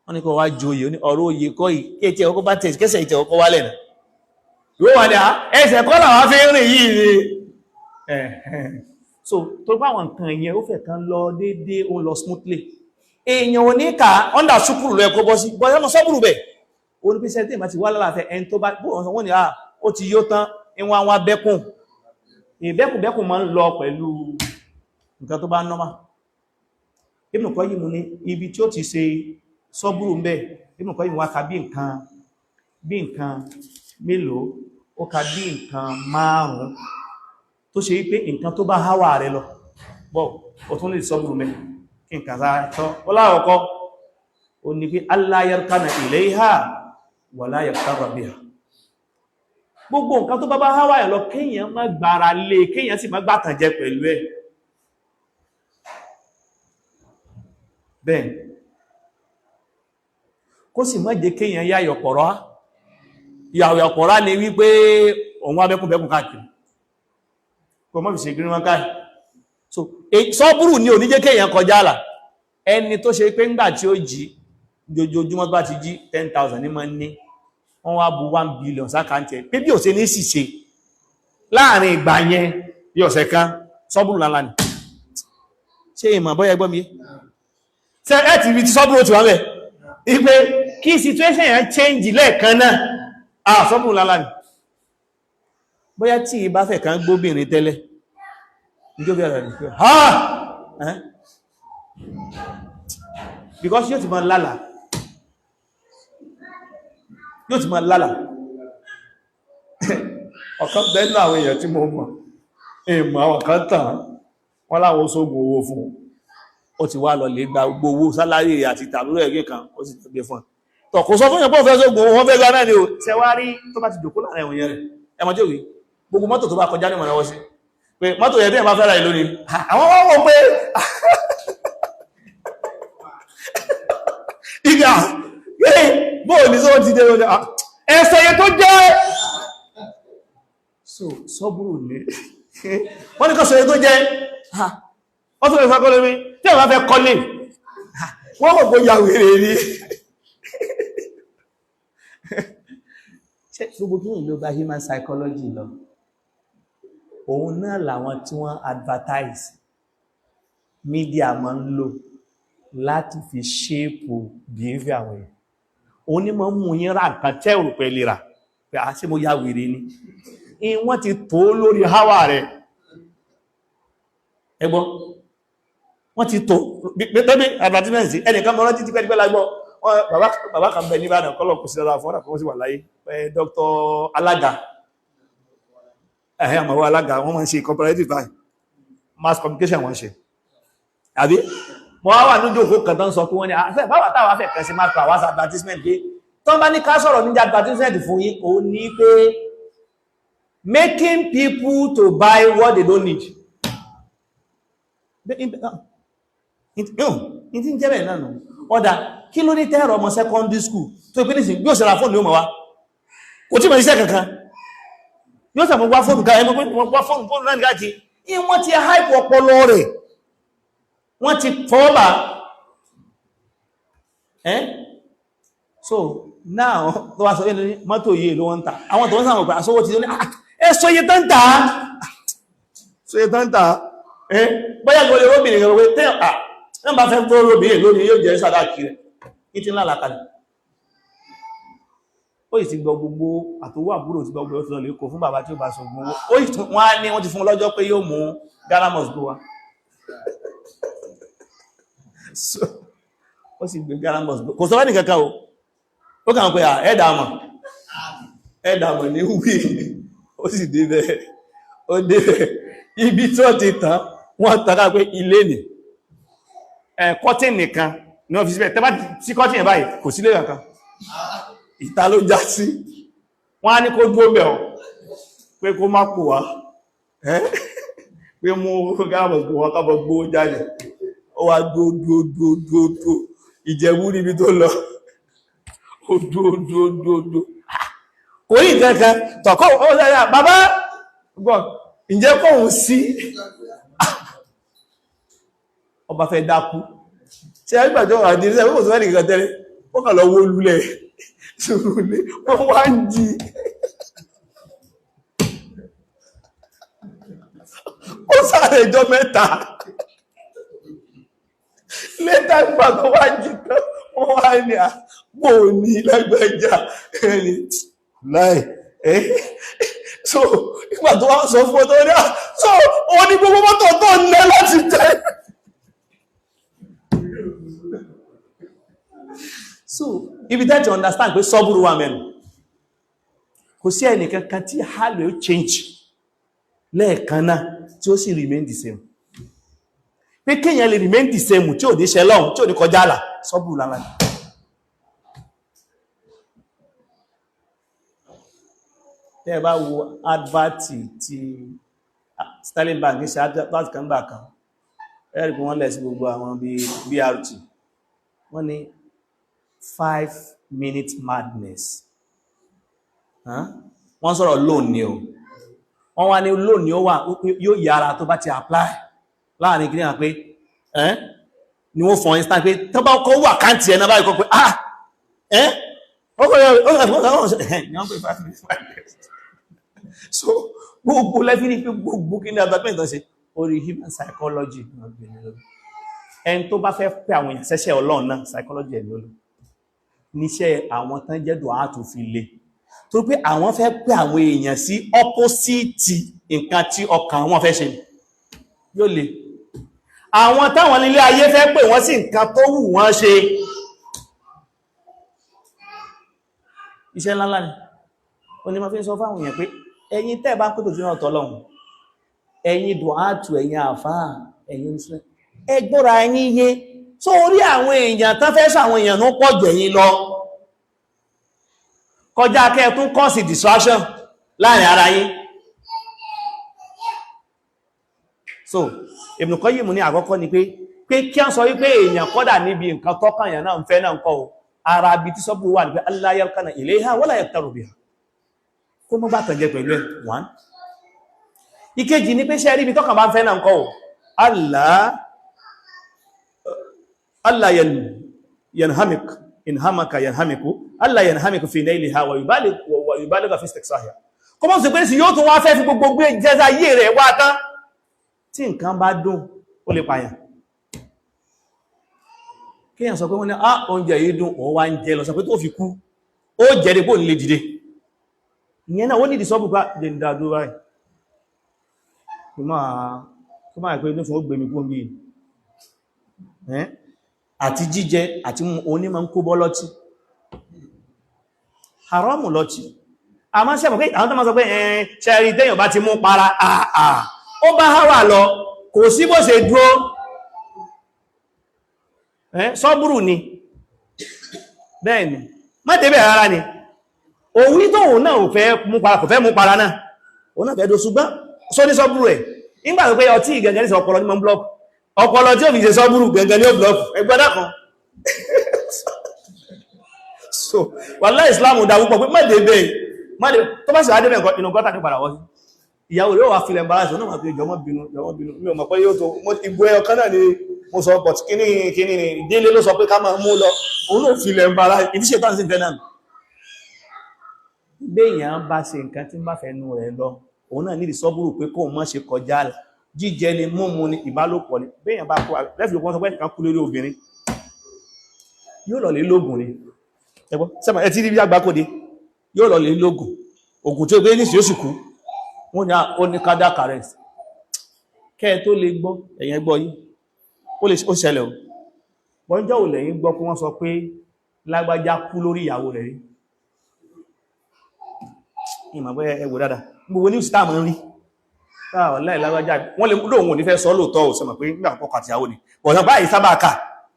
wọ́n ní kó wá joyè ọ̀rọ̀ oyè kọ́ yìí, kí etí ẹ̀kọ́ bá tẹ̀ kẹsẹ̀ ìtẹ̀ ọkọ̀ wálẹ̀ náà ìwé wà ní à ẹsẹ̀ kọ́ làwọn fi ń rìn yìí ni. So tó bá àwọn nǹkan yẹn ó fẹ́ kan lọ déédéé, ó ń lọ smoothly. Èèyàn ò ní ká ọ́ndà ṣúkúrù lọ ẹ̀kọ́ bọ́ sí bọ́ sọ́bùrù bẹ̀. Ó ní pé sẹ́tẹ̀ máa ti wá lálàáfẹ́ ẹni tó bá wọ́n ní ó ti yó tán, ìwọ̀n àwọn abẹ́kùn ìbẹ́kùnbẹ́kùn máa ń lọ pẹ̀lú nǹkan tó bá nọ́mà. Ibn Qayyim ní ibi tí ó ti ṣe sọ́bùrù ń bẹ̀. Ibn Qayyim wá ka bí nǹkan mélòó, ó ka bí nǹkan márùn-ún tó ṣe wípé nǹkan tó bá háwà rẹ lọ bọ́ ó tún lè sọ́bùrù mẹ́ kí nǹkan sára tọ́. Ó láwọ̀kọ́ ó ní pé alla yarkana ilayha wala yaqtarra biha. Gbogbo nǹkan tó bá bá háwà ẹ̀ lọ, kéèyàn má gbára lé, kéèyàn sì má gbàtànjẹ pẹ̀lú ẹ̀. Bẹ́ẹ̀ kó sì má jẹ́ kéèyàn yáyọ̀ pọ̀rọ̀. Ìyàwó ni wípé òun wá bẹ́kùnbẹ́kùn káàkiri, kò mọ́ fi ṣe gírí wọn káàkiri. So sọ́búrù ní ò ní jẹ́ kéèyàn kọjá àlà. Ẹni tó ṣe pé ńgbà tí ó jí jojoojúmọ́ bá ti jí 10,000 ní máa ń ní, wọ́n wá bu 1 billion sákàntì ẹ̀ pé bí ò ṣe ní sì ṣe láàrin ìgbà yẹn bí ọ̀sẹ̀ kan, sọ́búrù lálá ni. Ṣé ìmọ̀ bọ́yá ẹgbọ́n mi ṣe ẹ ti rí ti sọ́búrù ti wá mẹ́ ipe kí situation yẹn change lẹ́ẹ̀kan náà, ah sọ́búrù lálá ni. Bóyá tí ìbá fẹ́ kan gbóbìnrin tẹ́lẹ̀ níjó bí ọ̀rẹ́ pé ha eh? Because yóò ti máa lálà, yóò ti máa lálà. Ọ̀kan bẹ́ẹ̀ náà àwọn èèyàn tí mo mọ̀ èèmọ̀ àwọn kan tàn wọ́n láwọn sógun owó fún ó ti wá lọ lè gba gbogbo owó sálárì àti tàbí ẹgbẹ́ kan, ó sì gbé fún ẹ. Tọ̀ kò sọ fún ìyẹn pọ̀ fẹ́ sógun owó, wọ́n fẹ́ gba náà ni o. Ṣe wá rí tó bá ti jòkó láàrin ẹ̀wọ̀n yẹn rẹ̀ ẹmọ tí ó wí gbogbo mọ́tò tó bá kọjá ní ìmọ̀lẹ́wọ́ sí pé mọ́tò yẹn tí ẹ̀ bá fẹ́ ra ìlú ni àwọn wọ́n wọ́n pé ìgbà bóò ní sọ́wọ́ ti dé ẹ̀sọ̀ yẹn tó jẹ́ so sọ́bùrù ní wọ́n ní kọ́ sọ yẹn tó jẹ́ wọ́n tó lè fẹ́ kọ́lé mi tí ẹ̀ bá fẹ́ kọ́lé wọ́n mọ̀ pé ya wèrè ní. Ṣé gbogbo kí ní ló bá human psychology lọ? Òun náà làwọn tí wọ́n advertise media máa ń lò láti fi shape behavior àwọn èèyàn. Òun ní máa ń mú yín ra nǹkan tẹ́ ò pẹ́ lè rà pé a ṣe mo ya wèrè ni. Wọ́n ti tó lórí háwà rẹ̀ ẹgbọ́n wọ́n ti tó pẹ́pẹ́ advertisement sí ẹnìkan mọ́ rántí tipẹ́tipẹ́ lágbọ́. Bàbá kan bẹ níbàdàn kọ́lọ̀ kò sí dára fún ọ̀nà kan sí wà láyé, Dr. Alága, ẹ̀hẹ́ àmọ̀wọ́ alága, wọ́n máa ń ṣe comparative by mass communication wọ́n ṣe àbí. Mọ́ wá wà ní òjò kan tán sọ pé wọ́n ní báwà táwà fẹ́ kẹ́ sí máa pa wáṣà advertisement pé tán bá ní ká sọ̀rọ̀ níjà advertisement fún yín, ó ní pé making people to buy what they don't need. Ní tí ń jẹ́ bẹ́ẹ̀ náà nù. Ọ̀dà kí ló ní tẹ́rọ ọmọ secondary school tó ìpínlẹ̀ sí bí ó ṣe ra fóònù yóò mọ̀ wá, kò tí mọ̀ iṣẹ́ kankan, yóò sàmọ́ wá fóònù ká ẹmọ́ wá fóònù fóònù náà káàkiri. Wọ́n ti hype ọpọlọ rẹ̀, wọ́n ti tọ́ọ̀bà ẹ́. So now tó wá sọ yẹ́ ní mọ́tò yìí ló wọ́n ń tà, àwọn tó ń sàmọ̀ pé àsọwọ́ ti ní ẹ sọ iye tán tà, sọ iye tán tà ẹ́. Bóyá gbọ́lẹ̀ róbìnrin kan pé tẹ́ à náà bá fẹ́ gbọ́ róbìnrin lónìí yóò jẹ́ sàdáàkì rẹ̀ ní ti ńlá làkàlẹ̀. Ó yìí ti gbọ́ gbogbo àtòwò àbúrò ti gbọ́ gbogbo ọ̀tọ̀ lè kó fún bàbá tí ó bá sọ̀gbọ́n owó. Ó yìí wọ́n á ní wọ́n ti fún lọ́jọ́ pé yóò mú Ghana must go wá. So ó sì gbé Ghana must go, kò sọ fẹ́ nìkankan o, ó kàn pé ẹ̀dàmọ̀ ní wí. Ó sì débẹ̀, ó débẹ̀ ibi tí wọ́n ti tàn wọ́n tàkà pé ilé nì kọ́tìn nìkan ní wọ́n fi síbẹ̀. Tẹ́ bá sí kọ́tìn ẹ̀ báyìí kò sílé kankan, ìta ló já sí. Wọ́n á ní kó dúró bẹ̀ ọ́ pé kó má pò wá pé mú gáàbọ̀ gbó wọn kábọ̀ gbó jáde. Ó wá dúó dúó dúó dúó dúó, Ìjẹ̀bú níbi tó lọ, ó dúó dúó dúó dúó kò rí nǹkan kan tọ̀kọ́. Ó sẹ́yà bàbá gbọ́ ǹjẹ́ kóhun sí ọba fẹ́ dákú. Ṣe àgbàjọ àdírísẹ́ kò sọ ẹnìkan tẹ́lẹ̀, ó kà lọ wó lulẹ̀ ṣùgbọ́n wọ́n wá ń jí. Ó sáré ẹjọ́ mẹ́ta. Later nígbà tó wá jí tán, wọ́n wá ní àpò ní lágbàjá ẹni láì ẹ́. So nígbà tó wá sọ fún ọ tó ní à, so ó ní gbogbo mọ́tò tó ń lẹ́ láti jẹ́. So ibi tẹ́ ti understand pé sọ́búrú wà mẹ́nu, kò sí ẹnìkankan tí hálò ó change lẹ́ẹ̀kan náà tí ó sì remain the same. Pé kéèyàn lè remain the same tí ò ní ṣe lọ́hùn, tí ò ní kọjá àlà, sọ́búrú lára ni. Tẹ́ ẹ bá wo advert ti Sterling Bank ṣe advert kan gbà kan, ẹ rí pé wọ́n lẹ̀ sí gbogbo àwọn bíi BRT, wọ́n ní 5 minute madness. Wọ́n sọ̀rọ̀ loan ni o, wọ́n wá ní loan ni ó wà yóò yára tó bá ti apply láàrin kí ní à pé ẹ́n ni wọ́n fọ́n instant pé tó bá kọ́ wà káǹtì ẹ̀ náà báyìí kọ́ pé ah ẹ́n ó kọ́ ní wọ́n pè 5 minutes madness. So gbogbo lẹ́fí ní pé gbogbo kí ní advertisement tó ṣe orí human psychology, ẹni tó bá fẹ́ pẹ́ àwọn èèyàn sẹ́ṣẹ́ Ọlọ́run náà, psychology ẹ̀ ló níṣẹ́ àwọn tán jẹ́ dùn áàtù fi le, tó pé àwọn fẹ́ pẹ́ àwọn èèyàn sí opposite nǹkan tí ọkàn wọn fẹ́ ṣe yóò le. Àwọn táwọn nílé ayé fẹ́ pè wọ́n sí nǹkan tó wù wọ́n ṣe, iṣẹ́ ńláńlá ni. Ó ní ma fi ń sọ fáwọn èèyàn pé ẹ̀yin tẹ́ bá ń pètò sínú ọ̀tọ̀ Ọlọ́run, ẹ̀yin dùn áàtù, ẹ̀yin àfáà, ẹ̀yin oníṣẹ́, ẹ gbọ́ra ẹ̀yin yé. Tó orí àwọn èèyàn tán fẹ́ sọ àwọn èèyàn ló pọ̀ jù ẹ̀yin lọ, kọjá kẹ́ tún cause distraction láàrin ara yín. So Ibn Qayyim ní àkọ́kọ́ ni pé pé kí á sọ wípé èèyàn kọ́dà níbi nǹkan tọ́kàn èèyàn náà ń fẹ́ náà ń kọ́ o, ara bí tí sọ́bù wà ní pé alla yarkana ilayha wala yaktaru biha, kó mọ́ bá tànjẹ pẹ̀lú ẹ̀. One, ìkejì ni pé ṣe rí ibi tọ́kàn bá ń fẹ́ náà ń kọ́ o, Allah yanhamik inhamaka yanhamiku Allah yanhamiku fi nailiha wa yubaligha fi istiqsahiha, kó mọ́ sí pé sí yóò tún wá fẹ́ fi gbogbo gbé jẹ́sà yé rẹ̀ wá tán. Tí nǹkan bá dùn ó lè pààyàn. Kíyàn sọ pé wọ́n ní á oúnjẹ yìí dùn, òun wá ń jẹ lọ, sọ pé tó fi kú ó jẹ́ dé bó ní lè dìde. Ìyẹn náà ó ní ìdísọ́bù bá lè ń dá dúró báyìí, kó máa pé ní fún ó gbèmí kún bí àti jíjẹ àti onímọ̀ ń kó bọ́ lọ́tí, haramu lọ́tí. Àmọ́ sẹ́mọ̀ pé àwọn tó máa sọ pé ẹ̀ẹ́n ṣẹ́rí tẹ́yàn bá ti mú para, àà ó bá háwà lọ, kò sí bó ṣe dúró. Sọ́búrù ni, bẹ́ẹ̀ ni, má débẹ̀ rárá ni. Òwí tó òun náà fẹ́ mú para, kò fẹ́ mú para náà, òun náà fẹ́ dó, ṣùgbọ́n só ní sọ́búrù ẹ̀. Nígbà tó pé ọtí gẹ̀gẹ̀ ní sọ ọpọlọ ní mọ́ blọ́ọ̀kù, ọpọlọ tí ó fi ṣe sọ́búrù gẹ̀gẹ̀ ní ó blọ́ọ̀kù ẹgbẹ́dá kan. So wàláhì Ìsìlámù dá púpọ̀ pé má débẹ̀, má débẹ̀. Tó bá sì wá débẹ̀ nǹkan inú gọ́tà ní padà wọ́n sí ìyàwó rẹ̀ wà filẹ̀ embarrass náà, máa fi jọmọ́ bínú, jọmọ́ bínú, mi ò mọ̀ pé yóò tó ìgbó ẹyọ kan náà ni mo sọ, but kíní kíní ni délé ló sọ pé ká máa mú lọ, òun náà filẹ̀ embarrass ìdí ṣe tán sí ìfẹ́ náà. Béèyàn bá ṣe nǹkan tí ń bá fẹ́ nu rẹ̀ lọ, òun náà nídìí sọ́búrù pé kóun má ṣe kọjá àlà. Jíjẹ ni, múmu ni, ìbálòpọ̀ ni. Béèyàn bá kó lẹ́fì lókun sọ pé ẹnìkan kú lórí obìnrin, yóò lọ lè lóògùn ni. Ẹgbọ́ sẹ́mọ̀ ẹ ti rí bí àgbákòde, yóò lọ lè lóògùn, ògùn tí ó gbé nísìí ó sì kú. Wọ́n ní ó ní cardiac arrest. Kẹ́ ẹ tó lè gbọ́, ẹ̀yẹn gbọ́ yìí ó lè ó ṣẹlẹ̀ o. Wọ́n jẹ́ òlẹ̀ yìí gbọ́ pé wọ́n sọ pé lágbájá kú lórí ìyàwó rẹ̀ rí. Ìmọ̀ bóyá ẹ wò dáadáa gbogbo news tá a máa ń rí láì lágbájá, wọ́n lè lóòun ò ní fẹ́ sọ lóòótọ́ ò sọmọ̀ pé nígbà àkọ́kọ́ àti ìyàwó ni bọ̀dọ̀ báyìí sábà kà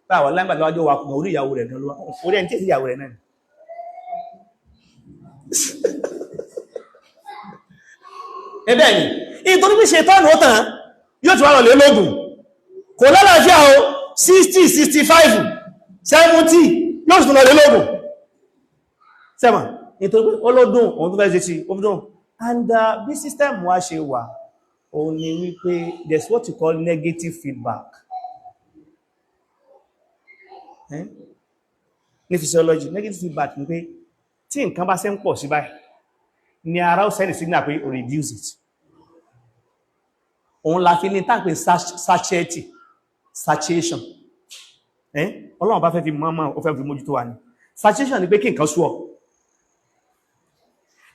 báwọn lágbàjá wà kùnà orí ìyàwó rẹ̀ gan ló wà, orí ẹni tí èsì ìyàwó rẹ̀ náà ni. Ẹbẹ́ ni ìtorí bí ṣetánù ó tàn yóò ti wá lọ̀lẹ́ lóògùn kò lálàáfíà o, 60 65 70 yóò sì tún lọ̀lẹ́ lóògùn sẹ́mà, nítorí pé olódùn òun tó fẹ́ ṣe sí ó dùn. And bí system wa ṣe wà òun ni wípé there's what you call negative feedback. Ní physiology, negative feedback ni pé tí nǹkan bá ṣe ń pọ̀ sí báyìí ni ara ó send signal pé reduce it. Òun la fi ní tàpé satiety, satiation. Ọlọ́run bá fẹ́ fi mọ́mọ́, ó fẹ́ fi mójútó wa ní. Satiation ni pé kí nǹkan sú ọ,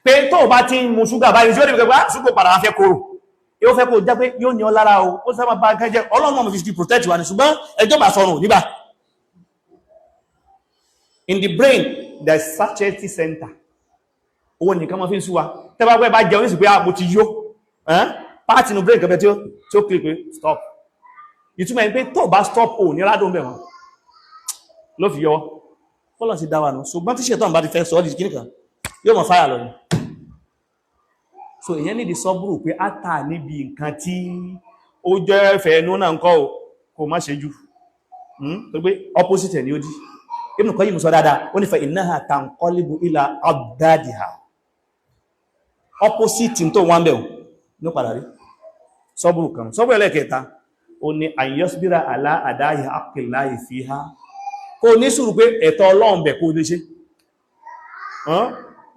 pé tó bá ti ń mu ṣúgà báyìí, tí ó dìbò pé ṣúgà padà wá fẹ́ kóró, yóò fẹ́ kó jẹ́ pé yóò ní ọ lára o, ó sábà bá nǹkan jẹ́. Ọlọ́run náà fi protect wa ní, ṣùgbọ́n ẹjọ́ bá sọnù nígbà. In the brain there is satiety center. Owó nìkan máa fi ń sú wa. Tẹ́bá pẹ́ bá jẹun ní sí pé mo ti yó, part inú brain kẹfẹ́ tí ó click pé stop. Ìtumọ̀ ẹni pé tó bá stop, ò ní rádùn bẹ̀ wọ́n ló fi yọ. Fọ́lọ̀ sí dáwà nù. Ṣùgbọ́n tí ṣètọ́ bá ti fẹ́ sọ ọ́ di kíní kan, yóò mọ̀ fáyà lọ ni. So èyàn nídi sọ́bùrù pé á tà níbi nǹkan tí ó jẹ́ fẹ́ ẹnu náà ń kọ́ kò má ṣe jù tó pé opposite ẹ̀ ni ó dí. Ibn Qayyim sọ dáadáa, ó ní fa innaha tanqalibu ila adadiha. Opposite tó wọ́n bẹ̀rù ní padà rí. Sọ́bùrù kan, sọ́bùrù ẹlẹ́kẹta, ó ní an yasbira ala ada'i haqqillahi fiha. Kó ní sùúrù pé ẹ̀tọ́ Ọlọ́run bẹ̀ kó lè ṣe,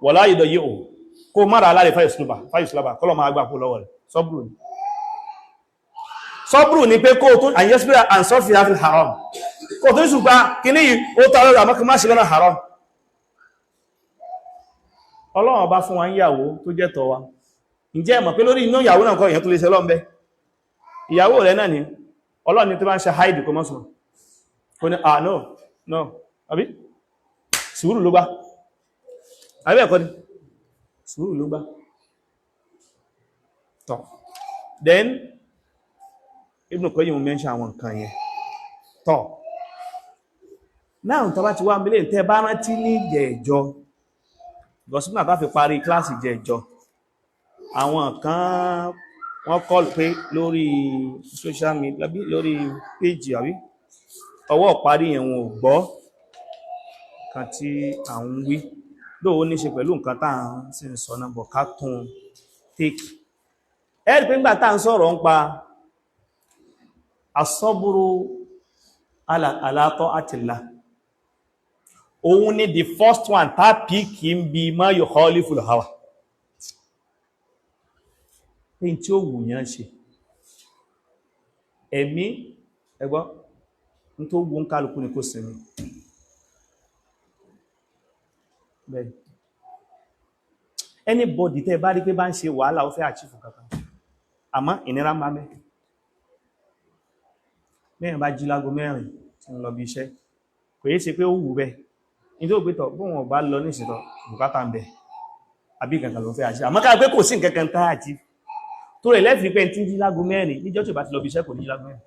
wala yudayyi'u, kó mára aláàrẹ fáyùsùlábà kọ́lọ̀ máa gbà kó lọ́wọ́ rẹ̀. Sọ́bùrù ni, sọ́bùrù ni pé kó tó an yasbira an sarfiha fil haram, kó tó ní sùúrù pa kíní yìí, ó tọ́ lọ́rọ̀, àmọ́ kí má ṣe lọ́nà haram. Ọlọ́run ọba fún wa ń yàwó tó jẹ́ tọ́ wa. Ǹjẹ́ ẹ mọ̀ pé lórí inú ìyàwó náà kọ́, èèyàn tó lè ṣe lọ́nbẹ́ ìyàwó rẹ̀ náà ni? Ọlọ́run ni tó bá ń ṣe haid, kó mọ́ sùn, kó ní, "Ah, no, no." Àbí sùúrù ló gbá, àbí ẹ̀kọ́ ni? Sùúrù ló gbá. Tọ́, then Ibn Qayyim mention àwọn nǹkan yẹn. Tọ́, náà tó bá ti wá mílẹ̀, tẹ́ bá rántí ní jẹ̀ẹ̀jọ́ gọ́sùnà tá fi parí kíláàsì jẹ̀ẹ̀jọ́, àwọn kan wọ́n kọlù pé lórí social media, lórí péjì, àbí ọwọ́ parí yẹn, wọn ò gbọ́ kan tí à ń wí lóò ní ṣe pẹ̀lú nǹkan tá à ń sì ń sọ náà bọ̀, ká tún take. Ẹ́rì pé nígbà tá à ń sọ̀rọ̀ ń pa asọ́búrú alátọ́ àtìlá, òun ni the first one tá píkì ń bi ma yukhaliful hawa, pé tí ó wù yán ṣe ẹ̀mí ẹgbọ́ ní tó wù ń kálukú ní kó sinmi bẹ́ẹ̀. Anybody tẹ́ bá rí pé bá ń ṣe wàhálà, ó fẹ́ achieve kankan, àmọ́ ìnira máa mẹ́ mẹ́rin bá jí lágo 4 tí ń lọ bí iṣẹ́, kò yé ṣe pé ó wù bẹ́ẹ̀ ní tó gbé tọ̀. Bóun ọba lọ ní ìsìtọ̀, bùkátà ń bẹ àbí kankan ló fẹ́ àṣẹ. Àmọ́ ká pé kò sí nǹkan kan tá achieve tó rẹ̀ lẹ́fìí pé tí ń jí lágo 4 níjọ́ tí ò bá ti lọ bí iṣẹ́, kò ní jí lágo 4.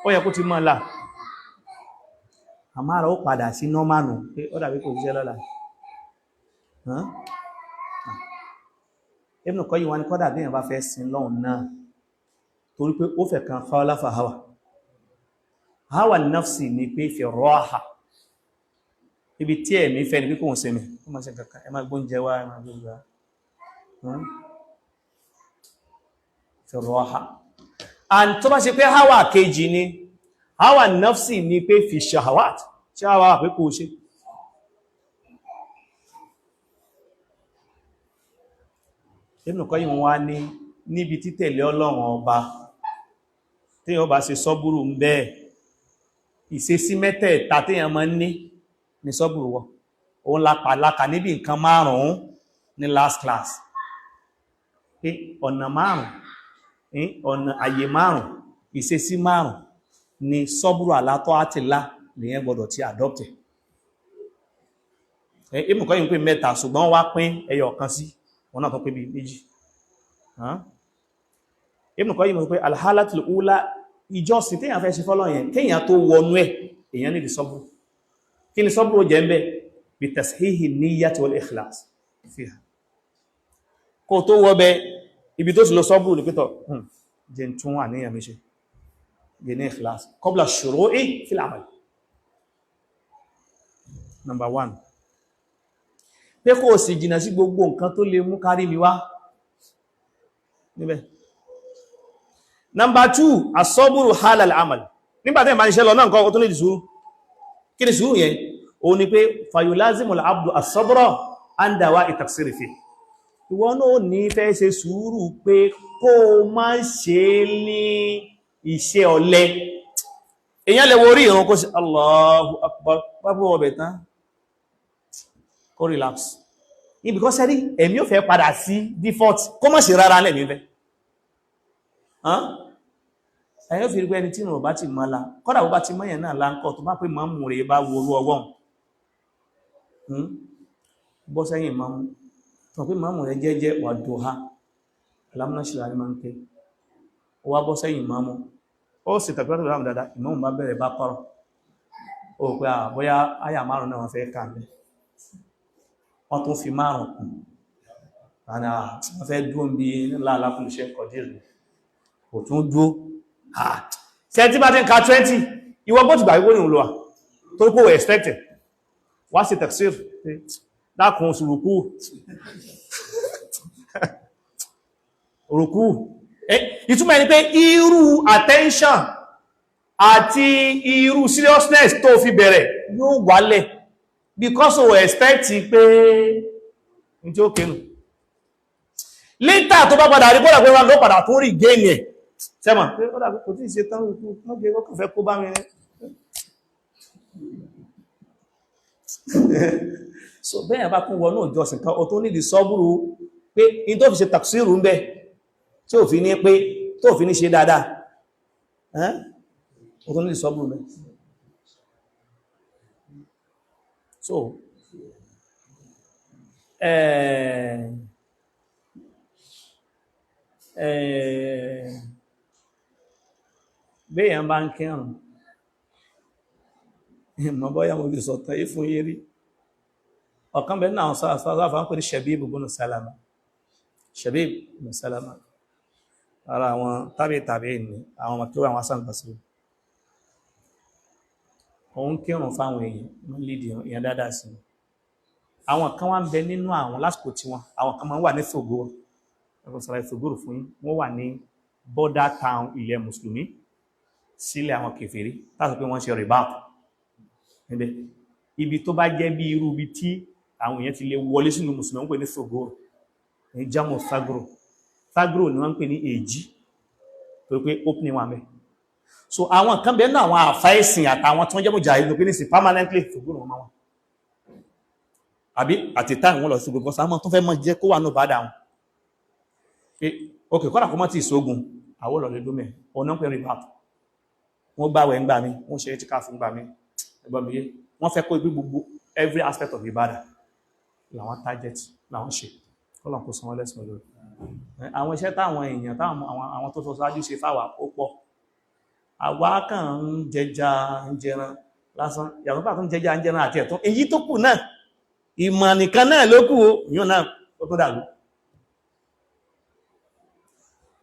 Ó yẹ kó ti mọ́ là, àmọ́ ara ó padà sí normal nù pé ó dàbí kò ṣiṣẹ́ lọ́la. Ibn Qayyim wá ní kọ́dà bí èèyàn bá fẹ́ sin lọ́hùn náà, torí pé ó fẹ́ kan khalafa hawa, hawa nafsi ni pé fi raha, ibi tí ẹ̀mí fẹ́ ni pé kóhun sinmi, ó máa ṣe kankan, ẹ máa gbóúnjẹ wá, ẹ máa gbóúnjẹ wá, fi raha. And tó bá ṣe pé hawa kejì ni hawa nafsi ni pé fi shahawat, ṣe hawa pé kò ṣe. Ibn Qayyim wá ní níbi títẹ̀lé Ọlọ́run ọba, tí yóò bá ṣe sọ́búrú ń bẹ́ẹ̀, ìṣesí mẹ́tẹ̀ẹ̀ta tí yàn máa ń ní ní sọ́búrú wọ, òun lápàlákà níbi nǹkan márùn-ún ní last class, pé ọ̀nà márùn-ún, ọ̀nà àyè márùn-ún, ìṣesí márùn-ún ni sọ́búrú àlátọ́ àtìlá lèyẹn gbọdọ̀ ti adopt. Ibn Qayyim pé mẹ́ta, ṣùgbọ́n wá pín ẹyọ kan sí wọn náà tó pé bí méjì. Ibn Qayyim pé alhalatul ula, ìjọsìn téèyàn fẹ́ ṣe fọ́lọ́ yẹn, kéèyàn tó wọnú ẹ̀, èèyàn nídi sọ́búrú. Kí ni sọ́búrú jẹ́ ń bẹ́? Bí tashihi niyyati wal ikhlas fiha. Kó tó wọ́ bẹ ibi tó sì lọ, sọ́búrú ní pẹ́tọ̀ jẹ́ tún àníyàn mi ṣe, jẹ́ ní ikhlas qabla shuru'i fil amal. Number one, pé kó o sì jìnà sí gbogbo nǹkan tó lè mú kárí mi wá níbẹ̀. Number two, asọ́bùrù halal amal. Nígbàtí ìbá ń ṣe lọ náà nǹkan, ó tún lè di sùúrù. Kí ni sùúrù yẹn? Ó ní pé fayolazimul abdu asọ́bùrọ̀ andawa ìtàksírì fi. Ìwọ náà ní fẹ́ ṣe sùúrù pé kó o má ṣe ní iṣẹ́ ọ̀lẹ. Èyàn lè wo orí ìrun kó sí Allahu Akbar pápọ̀ ọbẹ̀ tán kó relax ní because sẹ́rí ẹ̀mí ò fẹ́ padà sí default kó mọ̀ sí rárá lẹ́mí fẹ́. Ẹ̀yọ́ fi rí pé ẹni tí ìrun bá ti mọ́ la kọ́dà bó bá ti mọ́yàn náà láńkọ́ tó bá pé mọ́ mú rẹ̀ bá wo orú ọwọ́n bọ́ sẹ́yìn mọ́ mú tó pé mọ́ mú rẹ̀ jẹ́jẹ́ wà dùhà alámúnáṣìlá ni máa ń pé ó wá bọ́ sẹ́yìn mọ́ mú ó sì tàbí látọ̀ láàmù dáadáa ìmọ̀mù bá bẹ̀rẹ̀ bá kọ́rọ̀. Ó pé àbóyá àyà márùn náà wọ́n fẹ́ kà mẹ́, wọ́n tún fi márùn kù, wọ́n fẹ́ dúró bí ńlá alákùnṣe kọ̀dírì kò tún dúró. Ṣe tí bá ti ń ka 20 ìwọ bó ti gbà wípé ní òun lọ wà tó kó expected wá sí tafsir dákun oṣù rùkú rùkú. Ìtumọ̀ ẹni pé irú attention àti irú seriousness tó fi bẹ̀rẹ̀ yóò wálẹ̀ because o expect pé ní tí ó kénù later tó bá padà rí kódà pé wọ́n ló padà tún rí gain ẹ̀ sẹ́mọ̀ pé ó dàbí kò tí ì ṣe tán rùkú mọ́jẹ́ ó kàn fẹ́ kó bá mi rẹ̀. So bẹ́ẹ̀ bá kún wọnú ìjọsìn kan o tó nídi sọ́búrú pé in tó fi ṣe tàksírù ń bẹ tí ò fi ní pé tó fi ní ṣe dáadáa o tó nídi sọ́búrú ń bẹ. So béèyàn bá ń kírun ìmọ̀ bọ́yá mo lè sọ̀tàn yí fún yín rí. Ọ̀kan bẹ̀rẹ̀ náà sáfà ń pè ní Shabib ibn Salama. Shabib ibn Salama ara àwọn tàbí tàbí ní àwọn ọmọ kíwà àwọn Hasan Basri. Òun kírun fáwọn èèyàn wọ́n lè dì èèyàn dáadáa sí. Àwọn kan wá ń bẹ nínú àwọn lásìkò tiwọn, àwọn kan máa ń wà ní Thogor. Ẹ̀kọ́ sọ̀rọ̀ Thogor fún yín, wọ́n wà ní border town ilẹ̀ mùsùlùmí sílẹ̀ àwọn kèfèrí láti pé wọ́n ṣe rìbáàpù níbẹ̀. Ibi tó bá jẹ́ bí irú ibi tí àwọn èèyàn ti lè wọlé sínú mùsùlùmí ń pè ní Thogor, ní jamu Thagro. Thagro ni wọ́n ń pè ní èjì torí pé opening wà mẹ́. So àwọn kan bẹ́ẹ̀ náà àwọn àfáìsìn àtàwọn tí wọ́n jẹ́ mùjá ìlú pé ní sí permanently Thogor wọn máa wà, àbí àti táì wọ́n lọ sí gbogbo sáwọn tó fẹ́ mọ́ jẹ́ kó wà ní bàdà wọn pé ok kọ́dà kó mọ́ tí ìṣógun àwọn olọ̀lẹ́ lómẹ̀ ọ̀nà ń pè rìbáàpù. Wọ́n gbàwẹ̀ ń gbà mí, wọ́n ṣe é tíkà fún gbà mí, ẹgbọ́n mi yé. Wọ́n fẹ́ kó ibi gbogbo every aspect of ìbádà làwọn target làwọn ṣe, kọ́lọ̀ kó san wọ́n lẹ́san lórí àwọn iṣẹ́ táwọn èèyàn táwọn àwọn tó sọ ṣáájú ṣe fáwà ó pọ̀. Àwa kàn ń jẹja ń jẹran lásán, yàtọ̀ bá tún jẹja ń jẹran àti ẹ̀tọ́ èyí tó kù náà ìmọ̀ nìkan náà ló kù yóò náà ó tó dàrú.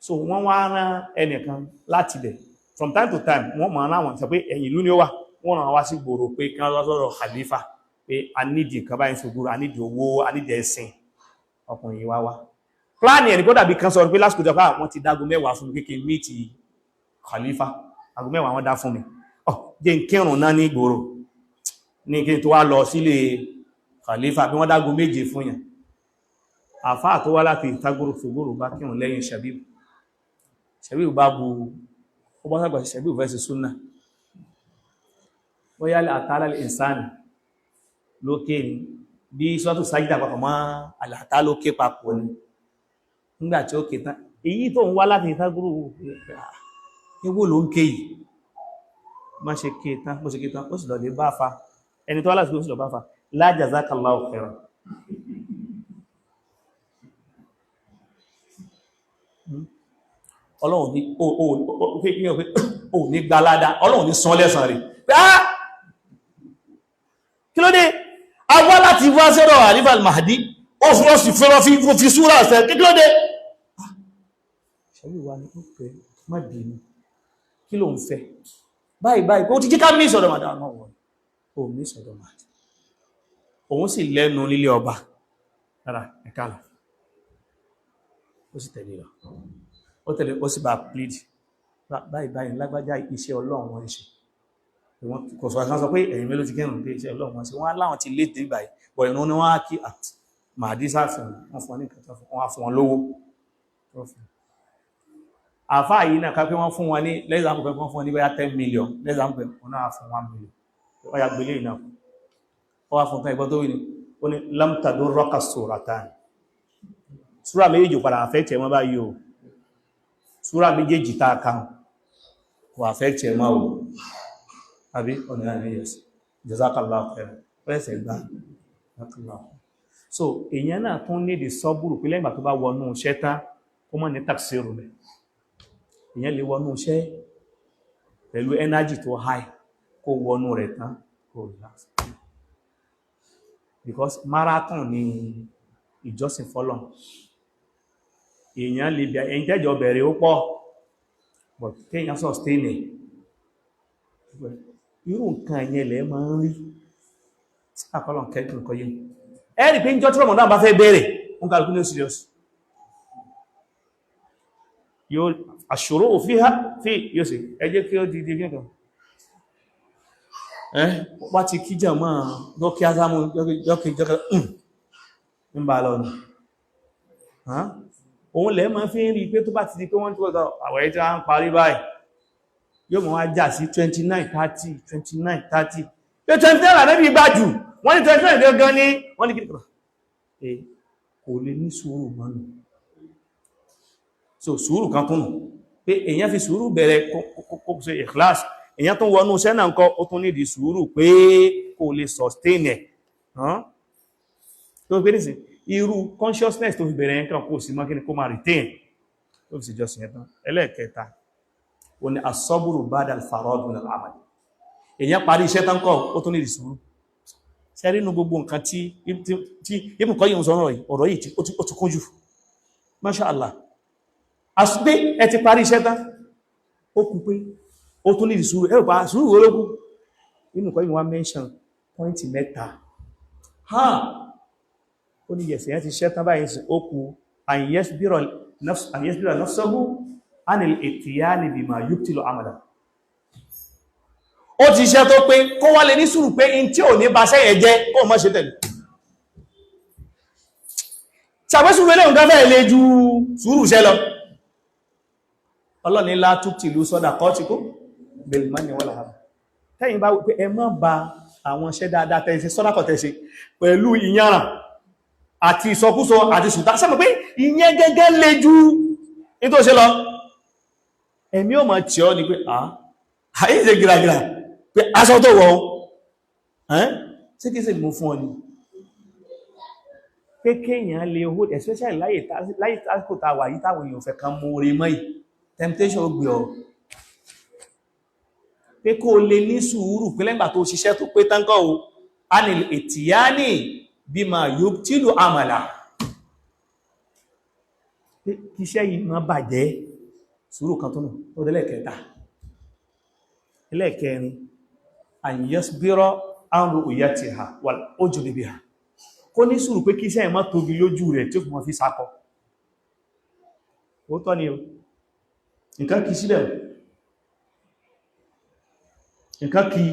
So wọ́n wá rán ẹnìkan láti bẹ̀ from time to time, wọ́n mọ̀ láwọn sọ pé ẹ̀yìn ìlú ni ó wà, wọ́n rán wá sí gbòòrò pé kí wọ́n sọ̀rọ̀ khalifa pé a nídìí nǹkan báyìí ṣògbòrò, a nídìí owó, a nídìí ẹ̀sìn. Ọkùnrin yìí wá wá pláàni ẹni kó dàbí kan sọ pé lásìkò jọba wọ́n ti dágo 10 fún mi kéèké míìtì khalifa, ago 10 wọ́n dá fún mi, ọ jẹ́ n kírun náà ní ìgboro ní kí n tó wá lọ sílé khalifa bí wọ́n dágo 7 fún yàn. Àfáà tó wá láti ìtagbòrò ṣògbòrò bá kírun lẹ́yìn Shabib. Shabib bá bu ó bá sàgbà Shabib fẹ́ sí súnà bóyá àtàlà ìsáni lókè ní bí sọ́tù sájídà papọ̀ mọ́ àlàtà lókè papọ̀ ni. Nígbà tí ó ké tán èyí tó ń wá láti ìtagbòrò ewó ló ń ké yìí má ṣe ké tán, bó ṣe ké tán ó sì lọ lè bá fa ẹni tó wá láti ó sì lọ bá fa la jazakallahu khairan. Ọlọ́run ní ò ní gbalada, Ọlọ́run ní san lẹ́san rẹ̀ pé á kí ló dé a wá láti wá sọ́dọ̀ Khalifa al-Mahdi ó fún ọ́sì fẹ́rọ fi súra ọ̀sẹ̀ kí ló dé. Ṣẹ́bí wà ní ó pẹ́ má bínú kí ló ń fẹ́ báyìí báyìí ó ti jí ká mí sọ̀dọ̀ màdá náà wọ̀ ó mí sọ̀dọ̀ màdá òun sì lẹ́nu nílé ọba rárá ẹ̀ka lọ ó sì tẹ̀lé lọ ó tẹ̀lé ó sì bá plead báyìí báyìí lágbájá iṣẹ́ Ọlọ́run wọn ṣe kò sọ kan sọ pé ẹ̀yìn mélòó ti kírun pé iṣẹ́ Ọlọ́run wọn ṣe wọ́n láwọn ti léde báyìí bọ̀ ìrún ni wọ́n á kí màdí sáfihàn wọ́n fún wọn ní nǹkan tó fún wọn á fún wọn lówó. Àfáà yìí náà kápẹ́ wọ́n fún wọn ní lẹ́zàmù pé wọ́n fún wọn ní bóyá 10 million, lẹ́zàmù pé wọ́n náà fún 1 million, wọ́n ya gbélé ìnáà wọ́n wá fún tán. Ìgbọ́n tó wí ni ó ní lam tadurraka suratan, súrà méjèèjì padà affect ẹ̀ mọ́ báyìí o, súrà méjèèjì tá a kan kò affect ẹ̀ mọ́ o, àbí ọ̀nà ìrìn jazakallahu khairan pẹ́sẹ̀ gbá. So èèyàn náà tún ní ìdí sọ́bùrù pé lẹ́yìn ìgbà tó bá wọnú iṣẹ́ tán kó mọ́ ní taksiru rẹ̀. Èèyàn lè wọnú iṣẹ́ pẹ̀lú energy tó high, kó wọnú rẹ̀ tán kó relax, because marathon ni ìjọsìn fọ́lọ́n. Èèyàn lè bí ẹ̀yìn tẹ́jọ bẹ̀rẹ̀ ó pọ̀, but kéèyàn sustain ẹ̀, irú nǹkan ẹ̀yẹn lẹ́ máa ń rí àkọlọ̀ kẹ́kùn kọ́ yìí. Ẹ̀rì pé ń jọ tí Ramadan bá fẹ́ bẹ̀rẹ̀, ń kàlùkù ní serious yóò àṣòro òfin ha fi yóò sì ẹjẹ́ kí ó di di gẹ́gẹ́ ẹ́ wá ti kíjà máa lọ́kí ásámú jọ́kí jọ́kí ń bá lọ ní òun lẹ́ máa fi ń rí pé tó bá ti di pé wọ́n tó kọ́ àwẹ̀ tí wọ́n ń parí báyìí, yóò mọ̀ wá jà sí 29 30 29 30, pé 29 ànábì gbà jù, wọ́n ní 29 gangan ní wọ́n ní kìrìkìrì kò lè ní sùúrù mọ́nù. So sùúrù kan kúnnù pé èyàn fi sùúrù bẹ̀rẹ̀ kó ṣe ikhlas, èyàn tó wọnú iṣẹ́ náà ńkọ́, ó tún nídìí sùúrù pé kò lè sustain ẹ̀ tó pé nísìn irú consciousness tó fi bẹ̀rẹ̀ yẹn kan kò sí mọ́, kí ni kó máa retain tó fi ṣèjọsìn yẹn tán. Ẹlẹ́ẹ̀kẹta ó ní asọ́bùrù ba'da al-farag min al-amal. Èyàn parí iṣẹ́ tán kọ́, ó tún nídìí sùúrù. Ṣe rí inú gbogbo nǹkan tí ibùkọ́ yìí ń sọ ọ̀rọ̀ yìí ó ti kún jù, Masha Allah. Àṣùgbé ẹ ti parí iṣẹ́ tán, ó kú pé ó tún nídìí sùúrù. Ẹ pa sùúrù ológun inú kọ́ yìí wọ́n mention pọ́ìntì mẹ́ta ha, ó ní yẹ̀sẹ̀ yẹn ti ṣẹ́ tán báyìí sí, ó kú an yasbira nafsahu anil itiyani bima yubtilu amala. Ó ti ṣẹ́ tó pé kó wá lè ní sùúrù pé in tí ò ní bá sẹ́yẹ̀ jẹ́ kó mọ́ ṣe tẹ̀lé ṣàpẹ́ sùúrù eléhùn gáfẹ́ lè ju sùúrù ṣẹ́ lọ. Ọlọ́ni lá tubtilu sadaqatikum bil manni wal adha. Tẹ́yìn bá wípé ẹ má ba àwọn iṣẹ́ dáadáa tẹ́ ṣe, sọ́dákọ̀ tẹ́ ṣe pẹ̀lú ìyànràn àti ìsọkúsọ àti sùtá, sẹ́mọ̀ pé ìyẹn gẹ́gẹ́ lè ju ní tó ṣe lọ. Ẹ̀mí ò mọ̀ tí ọ ni pé àyè ṣe gìràgìrà pé aṣọ tó wọ̀ ọ́ tí kìí ṣe mú fún ọ ni pé kéèyàn lè hold, especially láyé tásìkò tá a wà yìí táwọn èèyàn fẹ́ kan mú orí mọ́ yìí, temptation ó gbé ọ pé kó lè ní sùúrù pé lẹ́gbà tó ṣiṣẹ́ tó pé tánkọ́ o, anil ètìyání bí ma yóò tílù àmàlà pé kíṣẹ́ yìí má bàjẹ́. Sùúrù kan tó nù ó dẹ́lẹ̀ kẹta. Ẹlẹ́ẹ̀kẹrin, àyẹ́sbírọ́ àrùn òyà ti hà wà ójò bíbí hà, kó ní sùúrù pé kíṣẹ́ yìí má tóbi lójú rẹ̀ tí ó fi mọ́ fi sákọ. Ó tọ́ ni o, nǹkan kì síbẹ̀, nǹkan kì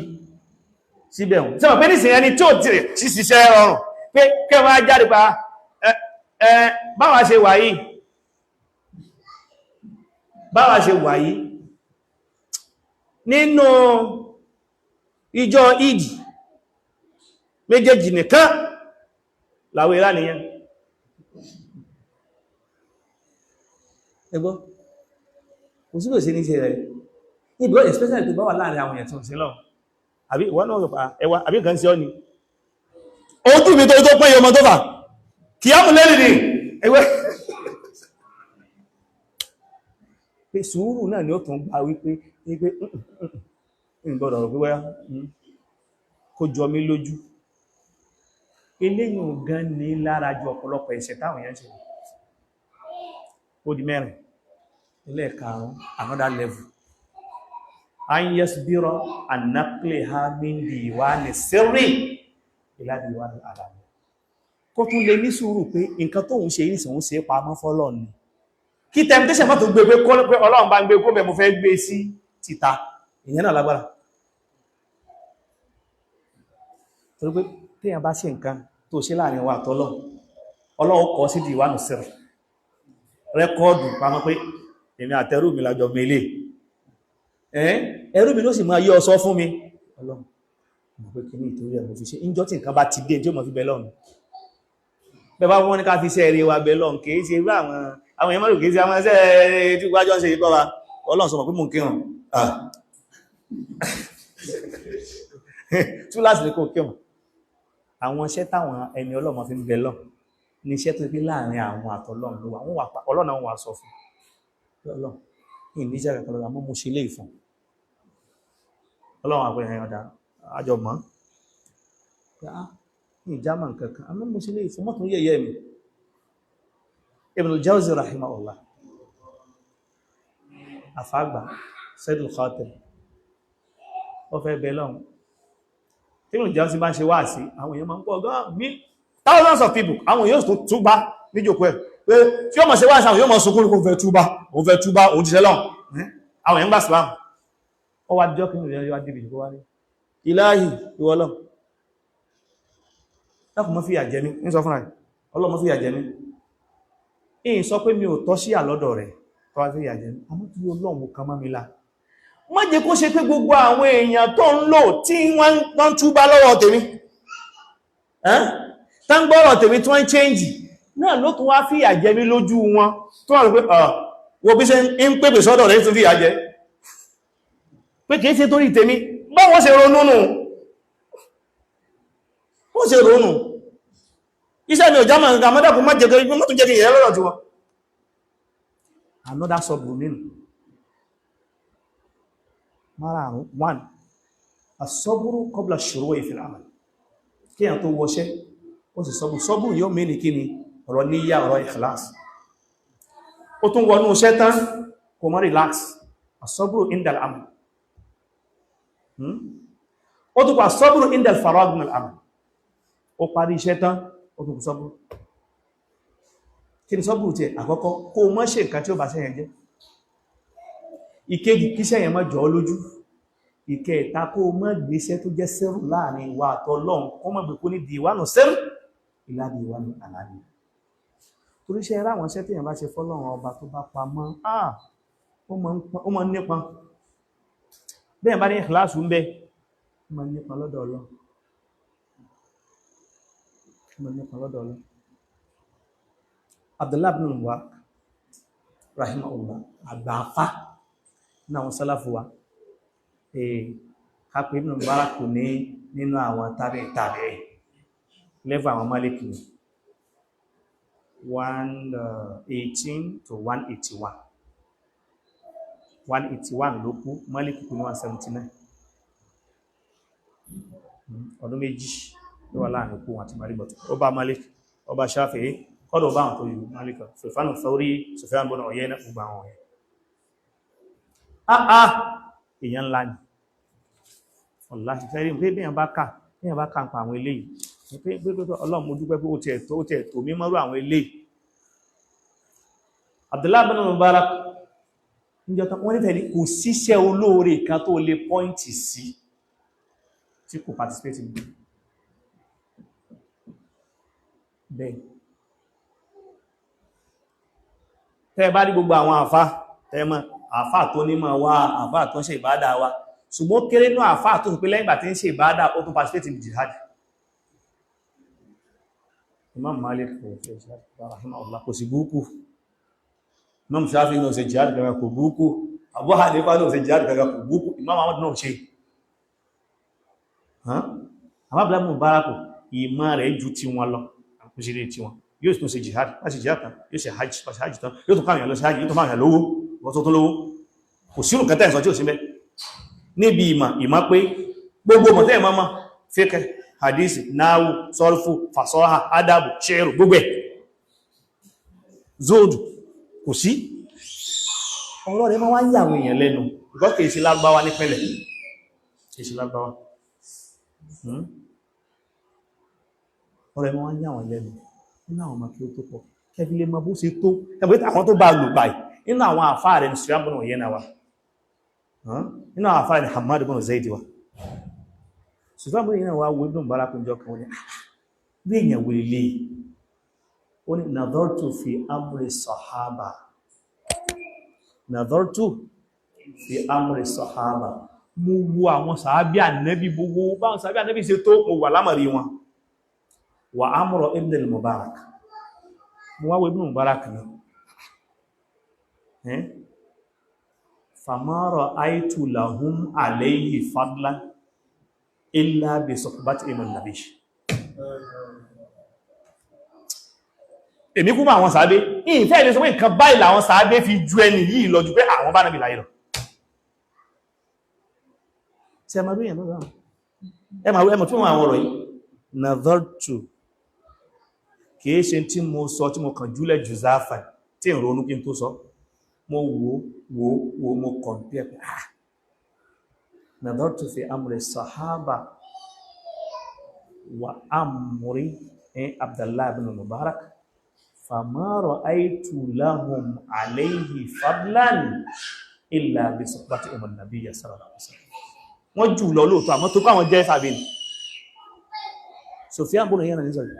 síbẹ̀. Tí wọ́n pé ní ìsìn ẹni tí ó tí ṣiṣẹ́ rọrùn pé kẹwàá jáde pa ẹ báwa ṣe wà yìí, báwa ṣe wà yìí nínú ìjọ ìdì méjèèjì nìkan làwọn ìrà nìyẹn. Ẹgbọ́ kò sí lòsí ní ṣe rẹ̀ níbi especially tó bá wà láàrin àwọn èèyàn tó ń sin lọ, àbí ìwọ́n náà rọ̀pàá ẹwà àbí nǹkan sí ọ́ ni ojú mi tó pẹ́ ọmọ tó fà kí á mú lẹ́rìn ní ẹgbẹ́ pé sùúrù náà ni ó tún gba wípé wípé ìgbọ́dọ̀ rọ̀ pé wáyá kó jọ mí lójú. Eléyìn gan ní lára ju ọ̀pọ̀lọpọ̀ ẹ̀ṣẹ̀ táwọn èèyàn ṣe. Ó di mẹ́rin. Ẹlẹ́ẹ̀karùn-ún, another level, an yasbira an naqliha min diwani sirri ila diwani alani. Kó tún lè ní sùúrù pé nǹkan tó ń ṣe ìrìnsìn ń ṣe pamọ́ fọ́lọ́run ni, kí temptation má tó gbé pé Ọlọ́run bá ń gbé kó bẹ̀ mo fẹ́ gbé sí títà. Ìyẹn náà lágbára, torí pé téèyàn bá ṣe nǹkan tó ṣe láàrin wa àtọ́lọ́, Ọlọ́run kọ sí diwani sirri, rẹ́kọ́ọ̀dù pamọ́ pé Èmi àtẹrù mi lájọ mele. Ẹrú mi ló sì máa yí ọsọ fún mi. Ọlọ́run mọ̀ pé kí ní ìtorí ẹ̀ mo fi ṣe. Ìjọ tí nǹkan bá ti dé tí ó mọ̀ fi bẹ lọ́run. Bẹ́ẹ̀ bá wọ́n ní ká fi iṣẹ́ eré wa bẹ lọ́run, kìí ṣe irú àwọn èèyàn mọ́rùn kìí ṣe àwọn iṣẹ́ tí wájọ́ ń ṣe ikọ́ wa. Ọlọ́run sọ mọ̀ pé mò ń kírun. Túláàsì ni kò kírun. Àwọn iṣẹ́ táwọn ẹni Ọlọ́run fi ń bẹ lọ́run ní iṣẹ́ tó fi láàrin àwọn àtọlọ́run ló wà. Wọ́n wà Ọlọ́run àwọn wà sọ fún. Ọlọ́run ní ìníṣẹ́ kankan lọ́la mọ́ mo ṣe lé ìfún. Ọlọ́run àpẹẹrẹ ẹ̀yàn ọ̀dà àjọ mọ́. Ní ìjámà nǹkankan, àmọ́ mo ṣe lé ìfún mọ́tún yẹ̀yẹ́ mi. Ibn al-Jawzi rahimahullah. Àfáàgbà, Sayyidul Khatir. Ó fẹ́ bẹ lọ́run. Tí Ibn al-Jawzi bá ń ṣe wáàsí, àwọn èèyàn máa ń pọ̀ gan mí thousands of people, àwọn èèyàn tó túbá níjòkó ẹ̀. Pé tí ó mọ̀ ṣe wáàsí àwọn èèyàn mọ̀ sunkún kó fẹ́ túbá, òun fẹ́ túbá, òun ti ṣẹlọ́n. Àwọn èèyàn gbà Islam. Ó wá jọ́ kí ní ìrìn àjò dìbì kó wá ní. Ìláhì, ìwọ Ọlọ́run. Dákun má fìyà jẹ mí, ń sọ fúnra rẹ̀. Ọlọ́run má fìyà jẹ mí. Ìyìn sọ pé mi ò tọ́ sí àlọ́dọ̀ rẹ̀ tó wá fìyà jẹ mí. Àmọ́ tí Ọlọ́run kan mọ́ mi la. Má jẹ́ kó ṣe pé gbogbo àwọn èèyàn tó ń lò tí wọ́n ń túbá lọ́wọ́ tèmi. Tá ń gbọ́rọ̀ tèmi tí wọ́n ń change. Náà ló tún wá fìyà jẹ mí lójú wọn. Tó wà rò pé, wo bí ṣe ń pèpè sọ́dọ̀ rẹ̀ tún fìyà jẹ. Pé kìí ṣe torí tèmi, báwọn ṣe ronú nù. Wọ́n ṣe ronú. Iṣẹ́ mi ò jámà nǹkan mọ́dàkùn má jẹ́ kí mọ́ tún jẹ́ kí ìyẹ́ lọ́rọ̀ tí wọ́n. Another sub nínú. Márààrún, one, as-sabru qabla ash-shuru'i fil amal. Kí èèyàn tó wọṣẹ́, ó sì sọ́bù. Sọ́bù yóò mí ní kí ni ọ̀rọ̀ níyà, ọ̀rọ̀ ikhlas. Ó tún wọnú iṣẹ́ tán, kò mọ́ relax. As-sabru inda al-amal. Ó tún kọ as-sabru inda al-farag min al-amal. Ó parí iṣẹ́ tán, ó tún kù sọ́bù. Kí ni sọ́bù tí àkọ́kọ́? Kó má ṣe nǹkan tí ó bá ṣẹ́yẹn jẹ́. Ìkejì, kíṣẹ́ yẹn má jọ ọ́ lójú. Ìkẹta, kó má gbéṣẹ́ tó jẹ́ sẹ́rù láàrin ìwà àtọlọ́run, kó má gbé kó ní dìwánù sẹ́rù ìlàdí ìwánù àlàní. Torí iṣẹ́ ráwọn iṣẹ́ tí èèyàn bá ṣe fọ́lọ́run ọba tó bá pamọ́, ó máa ń nípa. Bẹ́ẹ̀ bá ní ìkìláàsù ń bẹ, ó máa ń nípa lọ́dọ̀ Ọlọ́run. Ó máa ń nípa lọ́dọ̀ Ọlọ́run. Abdullah ibn Mubarak rahimahullah, àgbàfá ní àwọn sálàfù wa. Kápẹ́ Ibn Mubarak kò ní nínú àwọn tàbí tàbí lẹ́fà àwọn Málíkì ní 118 to 181. 181 ló kú, Málíkì kú ní 179. Ọdún méjì ló wà láàrin òkú àti Málíkì, but ó bá Málíkì, ó bá Shafi'i, kọ́dọ̀ bá àwọn tó yìí Málíkì, Sufyan Thawri, Sufyan ibn Uyayna, gbogbo àwọn ọ̀yẹ́. Èèyàn ńlá ni. Wallahi fẹ́ rí pé bí èèyàn bá kà ń pa àwọn eléyìí, pé Ọlọ́run mo dúpẹ́ pé ó ti ẹ̀ tó mí mọ́rú àwọn eléyìí. Abdullah ibn Mubarak níjọ́ tán wọ́n ní tẹ̀lé kò síṣẹ́ olóore kan tó lè pọ́ìntì sí tí kò participate ní. Bẹ́ẹ̀. Tẹ́ bá rí gbogbo àwọn àfá, tẹ́ mọ̀, àfá tó nímọ̀ wá, àfá tó ń ṣe ìbádà wa, ṣùgbọ́n kéré ní àfá tó fi pé lẹ́yìn ìgbà tí ń ṣe ìbádà ó tún participate in jihad. Imam Malik kò ṣe jihad, rahimahullah, kò sí búkú. Imam Shafi'i náà ṣe jihad kankan kò búkú. Abu Hanifa náà ṣe jihad kankan kò búkú. Imam Ahmad náà ṣe. Àmọ́ Abdullah ibn Mubarak ìmọ̀ rẹ̀ ju ti wọn lọ, kò sí lè ti wọn. Yóò tún ṣe jihad, bá ṣe jihad tán, yóò ṣe hajj, bá ṣe hajj tán, yóò tún káàyàn lọ sí hajj, yóò tún fáyàn lówó, wọ́n tó tún lówó. Kò sírù kẹta ìsọ tí ò sí mẹ́. Níbi ìmọ̀, ìmọ̀ pé gbogbo mọ̀ tẹ́ ìmọ̀ mọ̀, fiqh, hadisi, náwù, sọ́rfù, fàsọ́hà, adabu, ṣẹ́rù, gbogbo ẹ̀. Zóòdù, kò sí. Ọ̀rọ̀ rẹ̀ máa wá ń yà àwọn èèyàn lẹ́nu, ìkọ́ kìí ṣe Lárúbáwá nípìnlẹ̀. Kìí ṣe Lárúbáwá. Ọ̀rọ̀ rẹ̀ máa wá ń yà àwọn lẹ́nu. Nínú àwọn ọmọ kí ó tó pọ̀, kẹfì lè mọ bó ṣe tó. Ẹgbẹ́ àwọn tó bá lò báyìí, nínú àwọn àfáà rẹ̀ ní Sufyan ibn Uyayna wà. Nínú àwọn àfáà rẹ̀ ní Hammad ibn Zayd wà. Sufyan ibn Uyayna wà wo Ibn Mubarak jọ kan wọ́n ní, bí èèyàn wò lè ó ní nadhartu fi amri sahaba. Nadhartu fi amri sahaba, mo wo àwọn sàábí ànẹ́bí, gbogbo báwọn sàábí ànẹ́bí ṣe tó, mo wà lámàrí wọn. Wa amra Ibn al-Mubarak, mo wá wo Ibn Mubarak náà, fama ra'aytu lahum alayhi fadlan illa bi suhbatihim an-nabi. Èmi kú mọ́ àwọn sàábé, ìfẹ́ ilé sọ pé nǹkan báyìí làwọn sàábé fi ju ẹni yìí lọ ju pé àwọn bá nàbì láyé lọ. Ṣé ẹ máa rí èèyàn lọ́wọ́? Ẹ máa ẹmọ̀ tí wọ́n àwọn ọ̀rọ̀ yìí. Nadhartu, kìí ṣe tí mo sọ tí mo kàn júlẹ̀ jù záfà tí ń ronú kí n tó sọ. Mo wò wò wò, mo compare pé ah, nadhartu fi amri sahaba wa amri Abdullah ibn Mubarak fama ra'aytu lahum alayhi fadlan illa bi suhbatihim an-nabiy sallallahu alaihi wasallam. Wọ́n jù lọ lóòtọ́, àmọ́ tó pàwọn jẹ́ sàbí ní Sufyan bọ́nà yẹ́nà ní sọ̀rọ̀.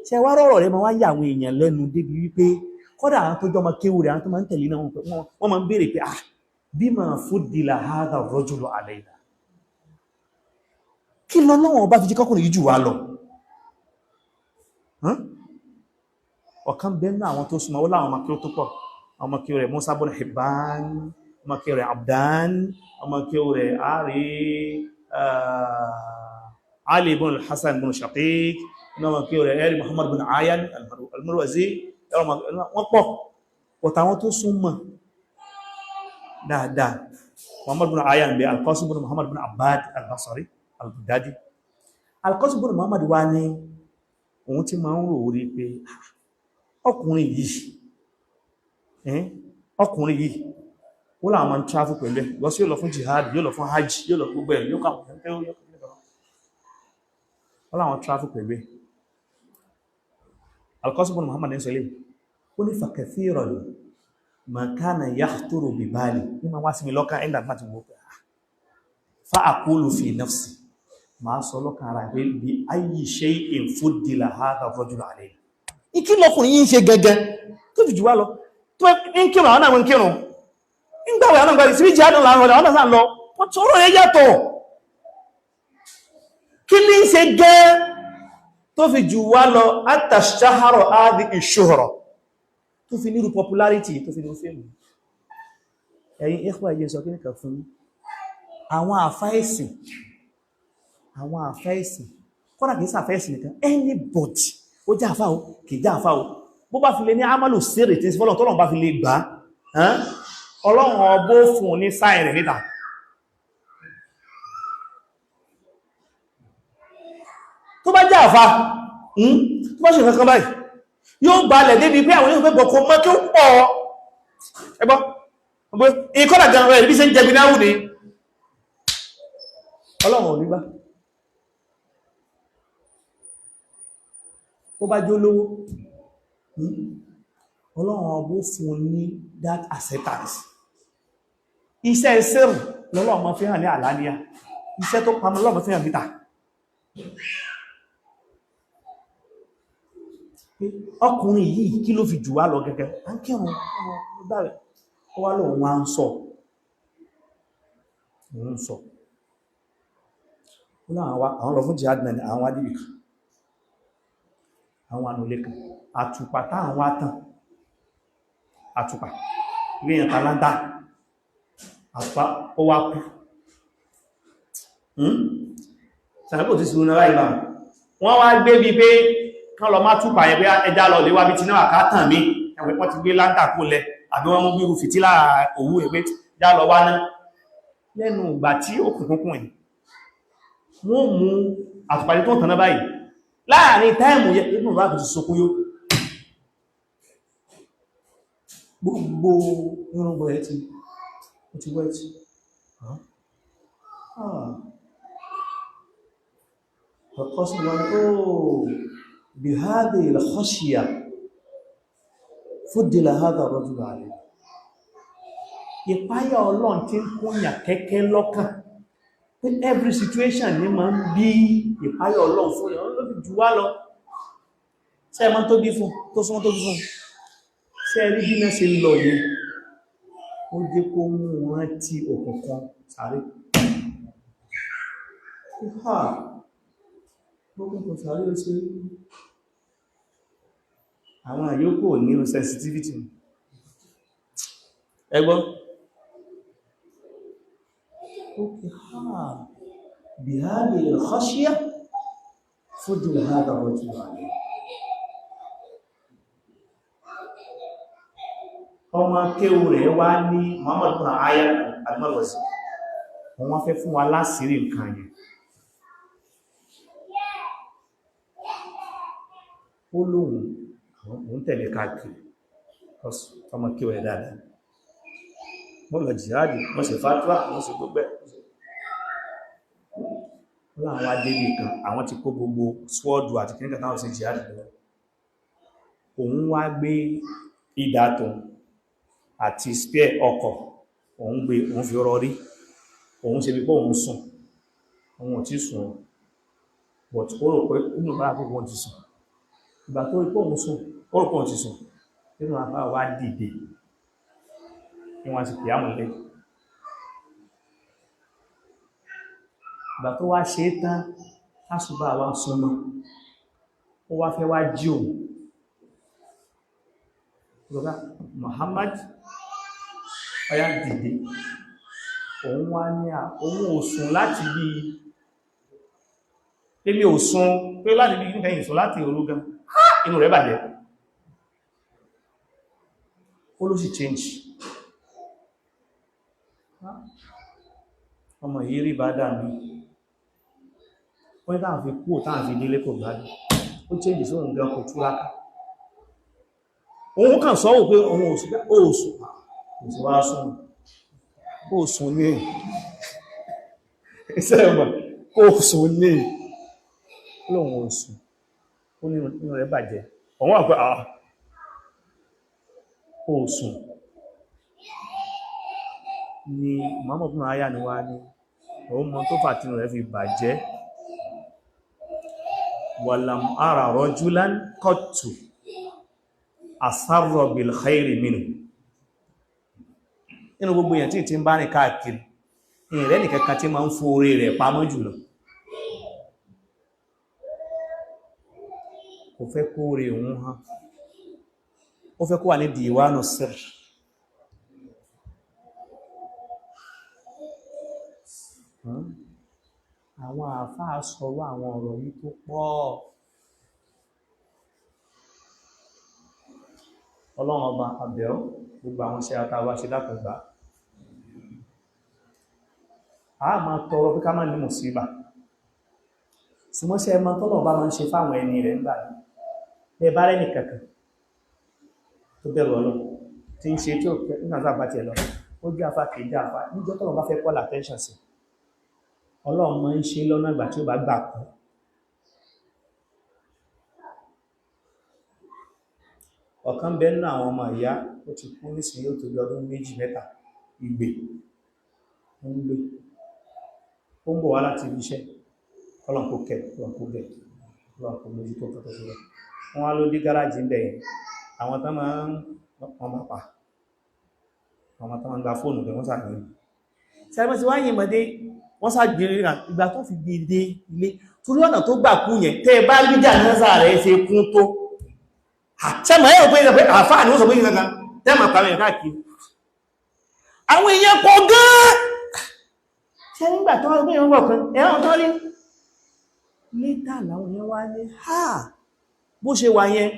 Ṣe wá rọ̀rọ̀ rẹ̀ ma wá yà àwọn èèyàn lẹ́nu débi wípé kọ́dà àwọn tó jọmọ kéwù rẹ̀, àwọn tó máa ń tẹ̀lé náà, wọ́n máa ń béèrè pé ah, bima fuddila hadha ar-rajulu alayna, kí lọ́lọ́wọ́n bá fi jí kọ́kùnrin yìí jù wá lọ? Ọ̀kan bẹ́ẹ̀ náà àwọn tó súnmọ́ ó láwọn ọmọ kí ó tó pọ̀, ọmọ kí ó rẹ̀ Musa bọ́nà Hibban, ọmọ kí ó rẹ̀ Abdan, ọmọ kí ó rẹ̀ àárí Ali ibn al-Hasan ibn Shaqiq, ọmọ kí ó rẹ̀ ẹ̀rí Muhammad ibn Ayan al-Marwazi. Wọ́n pọ̀ pọ̀tà àwọn tó súnmọ́ dáadáa, Muhammad ibn Ayan bẹ, Al-Qasim ibn Muhammad ibn Abbad al-Basri al-Baghdadi. Al-Qasim ibn Muhammad wá ní òun tí máa ń rò orí pé ọkùnrin yìí, ọkùnrin yìí, ó láwọn máa ń travel pẹ̀lú ẹ̀ lọ sí, yóò lọ fún jihad, yóò lọ fún hajj, yóò lọ gbogbo ẹ̀, yóò kàwọn, ó láwọn travel pẹ̀lú ẹ̀. Al-Qasim ibn Muhammad ní sọlẹ̀, ó ní fakathiran ma kana yakhturu bi bali, ní ma wá sí mi lọ́kàn ẹ̀ndà máa ti wọ́ pé fa aqulu fi nafsi, máa sọ lọ́kàn ara pé bi ayyi shay'in fuddila hadha ar-rajulu alayna, ìkí lọkùnrin yìí ń ṣe gẹ́gẹ́ tó fi jù wá lọ, tó ń kírun àwọn náà ń kírun, ń gbàwẹ̀ àwọn náà síbí jihad láàrin ọ̀dà àwọn náà lọ, wọ́n tó rọ̀ yàtọ̀, kí ní ṣe gẹ́ tó fi jù wá lọ, àtàṣáhárọ̀ áàdì ìṣòhọ̀rọ̀ tó fi nírú popularity, tó fi nírú fíìmù. Ẹ̀yin ikhwa, ẹ̀yẹ sọ kíníkà fún àwọn àfáìsìn, àwọn àfáìsìn, kọ́nà kìí sàfáìsìn nìkan, anybody, ó jẹ́ àfá o, kìí jẹ́ àfá o, bó bá fi lè ní amalu sírì tí fọ́lọ̀ tọ́lọ̀ bá fi lè gbà á, ọlọ́run ọbó fún ní sáì rẹ̀ níta. Tó bá jẹ́ àfá, tó bá ṣe kankan báyìí, yóò gbalẹ̀ débi pé àwọn yóò fẹ́ bọ̀kọ mọ́ kí ó pọ̀. Ẹgbọ́ ìkọ́lá gan rẹ̀ bí ṣe ń jẹbi náà ní ọlọ́run ò ní gbà. Ó bá jó lówó, ọlọ́run ọbó fún ní that acceptance. Iṣẹ́ sẹ́rù lọ́lọ́run máa fi hàn ní àlàníyà, iṣẹ́ tó pamọ́ lọ́lọ́run fi hàn níta. Ọkùnrin yìí kí ló fi jù wá lọ gẹ́gẹ́? À ń kírun báyìí, ó wá lóun wá ń sọ, òun sọ ó láwọn àwọn lọ fún jihad náà ni, àwọn wá dìbì kan, àwọn ànúlé kan, àtùpà táwọn wá tàn, àtùpà ríyàn tàlántà, àtùpà ó wá kú. Sàbò ti sùn náà ìbá wọ́n wá gbé bí pé kán lọ má túpà yẹn, pé ẹja lọ lè wá bí ti náà ká tàn mí, ẹ̀wẹ̀ wọ́n ti gbé láńtà kó lẹ, àbí wọ́n mú bí irú fìtílà òwú ẹ̀ pé já lọ wá náà. Lẹ́nu ìgbà tí ó kùnkùn ẹ̀, wọ́n mú àtùpà tó tàn náà báyìí láàrin táìmù yẹ inú bá ti sọkún yó, gbogbo irùngbọ̀n ẹ̀ ti wẹ́tí. Ọ̀kọ́sùn wọn ó bí hádì il-khashya fuddila hadha ar-rajulu alayhi, ìpáyà Ọlọ́run tí ń kúnyà kẹ́kẹ́ lọ́kàn pé every situation ní ma ń bí ìpáyà Ọlọ́run fún ìyàn ló fi jù wá lọ. Ṣé ẹ mọ̀ tó bí fún tó súnmọ́ tó bí fún? Ṣé ẹ rí bí náà ṣe lọ yìí? Ó jẹ́ kó mú rántí òkùnkùn sáré. Ha, òkùnkùn sáré ó ṣe rí. Àwọn àyókò ní sensitivity. Ẹgbọ́n. Okay, ha, bihadhihi al-khashya fudila hadha ar-rajul alayhi. Ọmọ kéwù rẹ̀ wá ní Muhammad bin Aya al-Marwazi, wọ́n wá fẹ́ fún wa láṣìírí nǹkan yẹn. Ó lóhun òun tẹ̀lé káàkiri ọmọ kéwù rẹ̀ dáadáa, wọ́n lọ jihadi, wọ́n ṣe fatwa, wọ́n ṣe gbogbo ẹ̀. Wọ́n láwọn adébì kan, àwọn ti kó gbogbo swọ́ọ̀dù àti kìnnìkan táwọn ṣe jihadi lọ. Òun wá gbé ìdá tó àti spear ọkọ̀, òun gbé, òun fi rọrí, òun ṣe bí pé òun sùn, òun ò tí sùn, but ó rò pé inú bá àkókò òun ti sùn. Ìgbà tó rí pé òun sùn, ó rò pé òun ti sùn, nínú àbá wá dìde ní wọ́n ti pè ámù lẹ́yìn. Ìgbà tó wá ṣe é tán, tásùbà wá súnmọ́, ó wá fẹ́ wá jí òun. Rọ́gá Muhammad, ọya dìde. Òun wá ní à, òun ò sùn láti bí, èmi ò sùn pé láti bí nígbẹ̀yìn sùn láti òru gan. Inú rẹ̀ bàjẹ́. Ó ló sì change. Ọmọ yìí rí bá dà mí. Wọ́n ní táwọn fi kú táwọn fi délé kò gbádùn. Ó change sóhun gan, kò túraká. Òun kàn sọ pé òun òsùn, òsùn, òsùn wá sùn, òsùn ní iṣẹ́ ọmọ, òsùn ní lóhun òsùn, ó ní inú rẹ̀ bàjẹ́. Òun wà pé àà òsùn ni. Muhammad bin Aya ni wá ní òun mọ́ tó fà tínú rẹ̀ fi bàjẹ́. Walam ara rajulan qattu asarra bil khairi minhu. Nínú gbogbo èèyàn tí ń bá ní káàkiri, ìrẹ́ nìkankan tí ma ń fóore rẹ̀ pamọ́ jùlọ. Kò fẹ́ kó rẹ̀ òun hàn, ó fẹ́ kó wà ní diwanu sirr. Àwọn àfáà sọ̀rọ̀ àwọn ọ̀rọ̀ yìí tó pọ̀. Ọlọ́run ọba àbẹ̀ọ́, gbogbo àwọn iṣẹ́ àtàwà ṣe dákùngbà. A máa tọrọ pé ká má ní mùsíbà. Ṣùgbọ́n ṣé ẹ mọ̀ tọ́lọ̀ bá máa ń ṣe fáwọn ẹni rẹ̀ ńgbà ní. Bẹ́ẹ̀ bá rẹ́nì kankan tó bẹ̀rù Ọlọ́run tí ń ṣe tí ó nígbà tá a bá tiẹ̀ lọ, ó jẹ́ àfá kìí jẹ́ àfá. Níjọ́ tọ́lọ̀ bá fẹ́ call attention sí, Ọlọ́run máa ń ṣe lọ́nà ìgbà tí ó bá gbà kú. Ọ̀kan bẹ nínú àwọn ọmọ ìyá, ó ti kú nísìnyí, ó tó bí ọdún 2 mẹ́ta, ìgbè ó ń gbé, ó ń bọ̀ wá láti ibi iṣẹ́. Ọlọ́run kó kẹ́, Ọlọ́run kó gẹ̀, Ọlọ́run kó mójútó tó tó lọ. Wọ́n wá ló dé gáràjì ń bẹ̀ yẹn, àwọn tán máa ń wọ́n máa pa, àwọn tán máa ń gba fóònù bẹ̀, wọ́n sàgbé. Ṣé ti wá yìí mọ̀dé, wọ́n sàgbé ríra ìgbà tó fi gbé dé ilé, torí ọ̀nà tó gbà kú yẹn, tẹ́ ẹ bá rí jàǹdà rẹ̀ ṣe kún tó. Ṣẹ́mọ̀ ẹ́ òpin ìgbẹ̀ àfáà ni ó sọ pé ìgbẹ̀kan tẹ́mà pàmì káàkiri. Àwọn èèyàn pọ̀ gan-an. Ṣé nígbà tó wọ́n gbé ìwọ̀n kan, ẹ̀wọ̀n tó rí. Létà làwọn èèyàn wá ní, ha! Bó ṣe wà yẹn,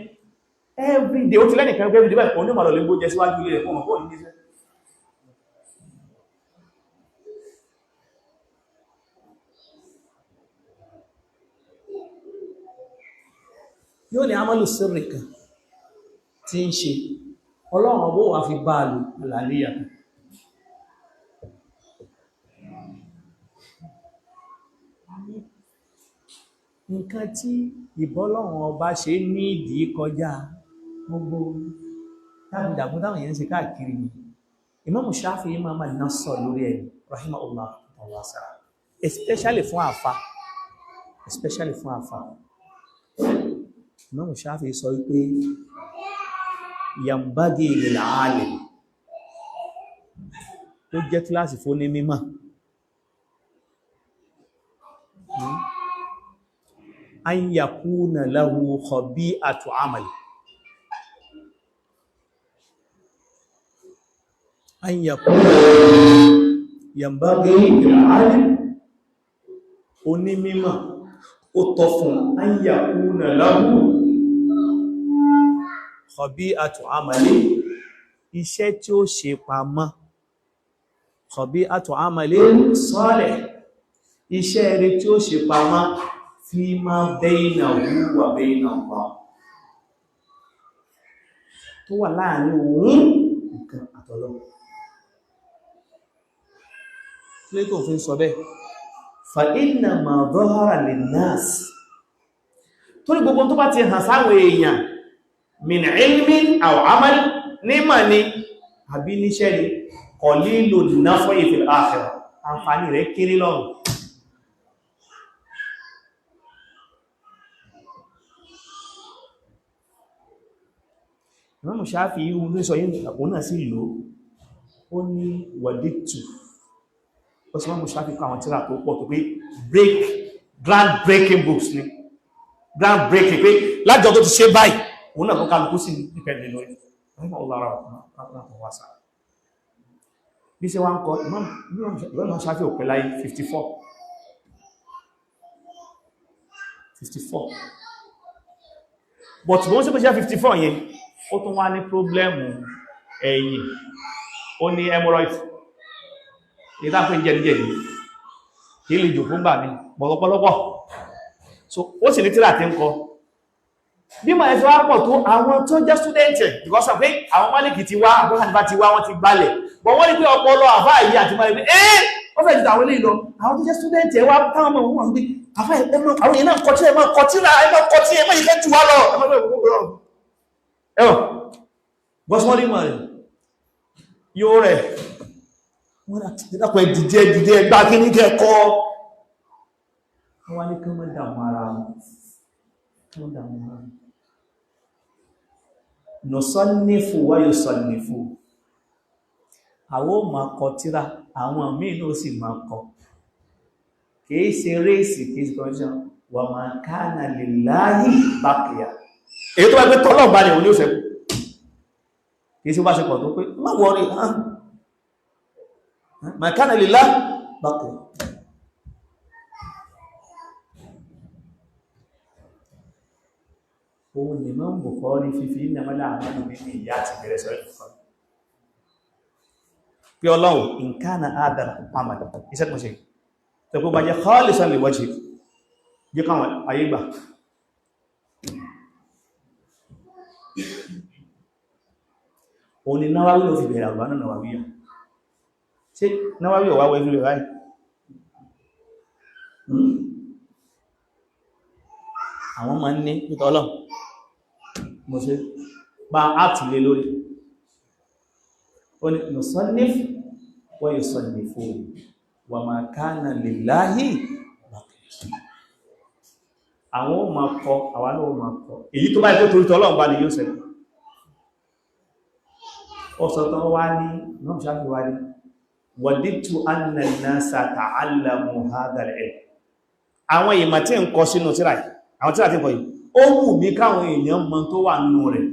every day, ó ti lẹ́nìkan pé every day báyìí, òun ní màlọ̀ lè gbójẹ síwájú ilé rẹ̀ fún ọmọ bóò ní níṣẹ́. Yóò ní amalu sirri kan tí ń ṣe, Ọlọ́run ọbọ̀ wà fi bá lò àlàríyà. Nǹkan tí ìbọ́lọ́run ọba ṣe ní ìdí kọjá gbogbo dákùndàkùn táwọn èèyàn ń ṣe káàkiri ni. Imam Shafi'i máa máa ná sọ lórí ẹ̀, rahimahullah, especially fún àfá, especially fún àfá. Imam Shafi'i sọ wípé yambagi lil alim Ó jẹ́ kíláàsì fún ní mímọ̀. An yakuna lahu khabi'atu amal, an yakuna yanbaghi lil-alim, onímímọ̀ ó tọ́ fún an yakuna lahu khabi'atu amali, iṣẹ́ tí ó ṣe pamọ́, khabi'atu amali salih, iṣẹ́ rẹ̀ tí ó ṣe pamọ́, fima baynahu wa bayna Allah, tó wà láàrin òun nǹkan àtọlọ́. Kí tó fi ń sọ bẹ́ẹ̀? Fa inna ma dhahara linnas, torí gbogbo tó bá ti hàn sáwọn èèyàn, min ilmin aw amal, nímọ̀ ni àbí níṣẹ́ ni, qalilun naf'i fil akhirah, àǹfààní rẹ̀ kéré lọ́run. Imam Shafi'i irú ní sọ yìí, òun náà sí lò ó ní wàdìtù. Ó sì Imam Shafi'i kọ àwọn tírà tó pọ̀ tó pé break, ground breaking books ni, ground breaking, pé lájọ tó ti ṣe báyìí òun náà tó kálukú sí nípẹ̀lẹ̀ lórí. Bí ṣe wá ń kọ Imam Shafi'i ò pẹ́ láyé, 54 54, but wọ́n sí pé ṣe 54 yẹn, ó tún wá ní problemu ẹ̀yìn, ó ní hemorrhoid, ìdápé jẹ́díjẹ́dí kìí lè jò fún gbà ní pọ̀lọpọ̀lọpọ̀. So ó sì ní tíra tí ń kọ. Bí ma ẹ̀sọ́ wá pọ̀ tó, àwọn tó jẹ́ student ẹ̀, because of pé àwọn Málíkì ti wá, Abu Hanifa ti wá, wọ́n ti gbalẹ̀, but wọ́n ní pé ọpọlọ àfáà yìí àti Málíkì ó fẹ́ ju àwọn eléyìí lọ. Àwọn tó jẹ́ student ẹ̀ wá táwọn ọmọ wọn gbé àfáà, àwọn èèyàn náà kọtí, ẹ̀ máa kọtí ra, ẹ̀ máa kọtí, ẹ̀ máa yìí fẹ́ jù wá lọ, ẹ̀wọ̀n gọ́sọ́rí mọ̀ rẹ̀ yóò rẹ̀ wọ́n dápẹ́ dìde dìde ẹgbà kí ní kẹ́kọ́. Wọ́n ní kí wọ́n dàmú ara wọn, dàmú ara wọn. Nùsọ́nífù wáyé sọ̀nífù, àwọn ò máa kọ tírà, àwọn míì náà sì máa kọ. Kìí ṣe réèsì, kìí ṣe competition. Wà máa kana lillahi baqiya, èyí tó bá gbé tọ́lọ̀ bá ní òun ní òṣèkú. Kìí sí bá ṣe pọ̀ tó pé má wọ́rí, ma kana lillahi baqiya. Òun ni Imam Bukhari fífi innamal a'malu binniyat àti bẹ̀rẹ̀ sọ́rọ̀ Bukhari pé Ọlọ́run in kana hadha al-amal, iṣẹ́ tó ṣe tó kó bá jẹ́ khalisan li wajhik, jẹ́ káwọn ayé gbà. Òun ni Nawawi ló fi bẹ̀rẹ̀ àgbà náà. Nawawiyya, ṣe Nawawi ọ̀wá wọ everywhere báyìí? Àwọn máa ń ní pítọ̀ Ọlọ́run mo ṣe bá áàtì lé lórí. Ó ní nusannif wa yusannifun wa ma kana lillahi baqiya. Àwọn ó máa kọ, àwọn náà ó máa kọ, èyí tó bá ikú torí tọ́lọ́run bá ní yóò ṣẹlẹ̀. Ọ̀sọ̀ tán wá ní Imam Shafi'i wá ní waditu anna an-nasa ta'allamu hadha al-ilm. Àwọn ìmọ̀ tí ń kọ sínú tírà yìí, àwọn tírà tí ń kọ yìí, ó wù mí káwọn èèyàn mọ̀ tó wà nínú rẹ̀,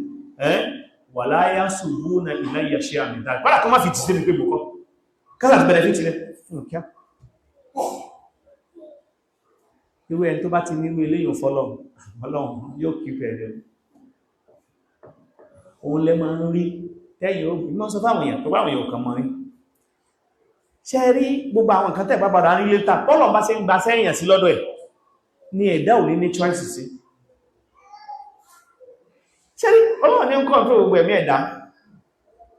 wala yansubuna ilayya shay'an min dhalik. Kọ́lá kan má fi ti sí mi pé mo kọ́ kásà ti bẹ̀rẹ̀ fi tirẹ̀ fún kíá. Irú ẹni tó bá ti nírú eléyìn fọ́lọ́run, Ọlọ́run yóò kí pẹ̀lú òun lẹ máa ń rí tẹ́yìn ogun mọ́ sọ fáwọn èèyàn tó báwọn èèyàn kan mọ́ rí. Ṣe rí gbogbo àwọn nǹkan tẹ́ bá padà rí létà, bọ́lọ̀ bá ṣe ń gba sẹ́yìn sí lọ́dọ̀ ẹ̀ ní ẹ̀dá ò ní ní choice sí. Ṣe rí Ọlọ́run ní ń kọ́ tó gbogbo ẹ̀mí ẹ̀dá.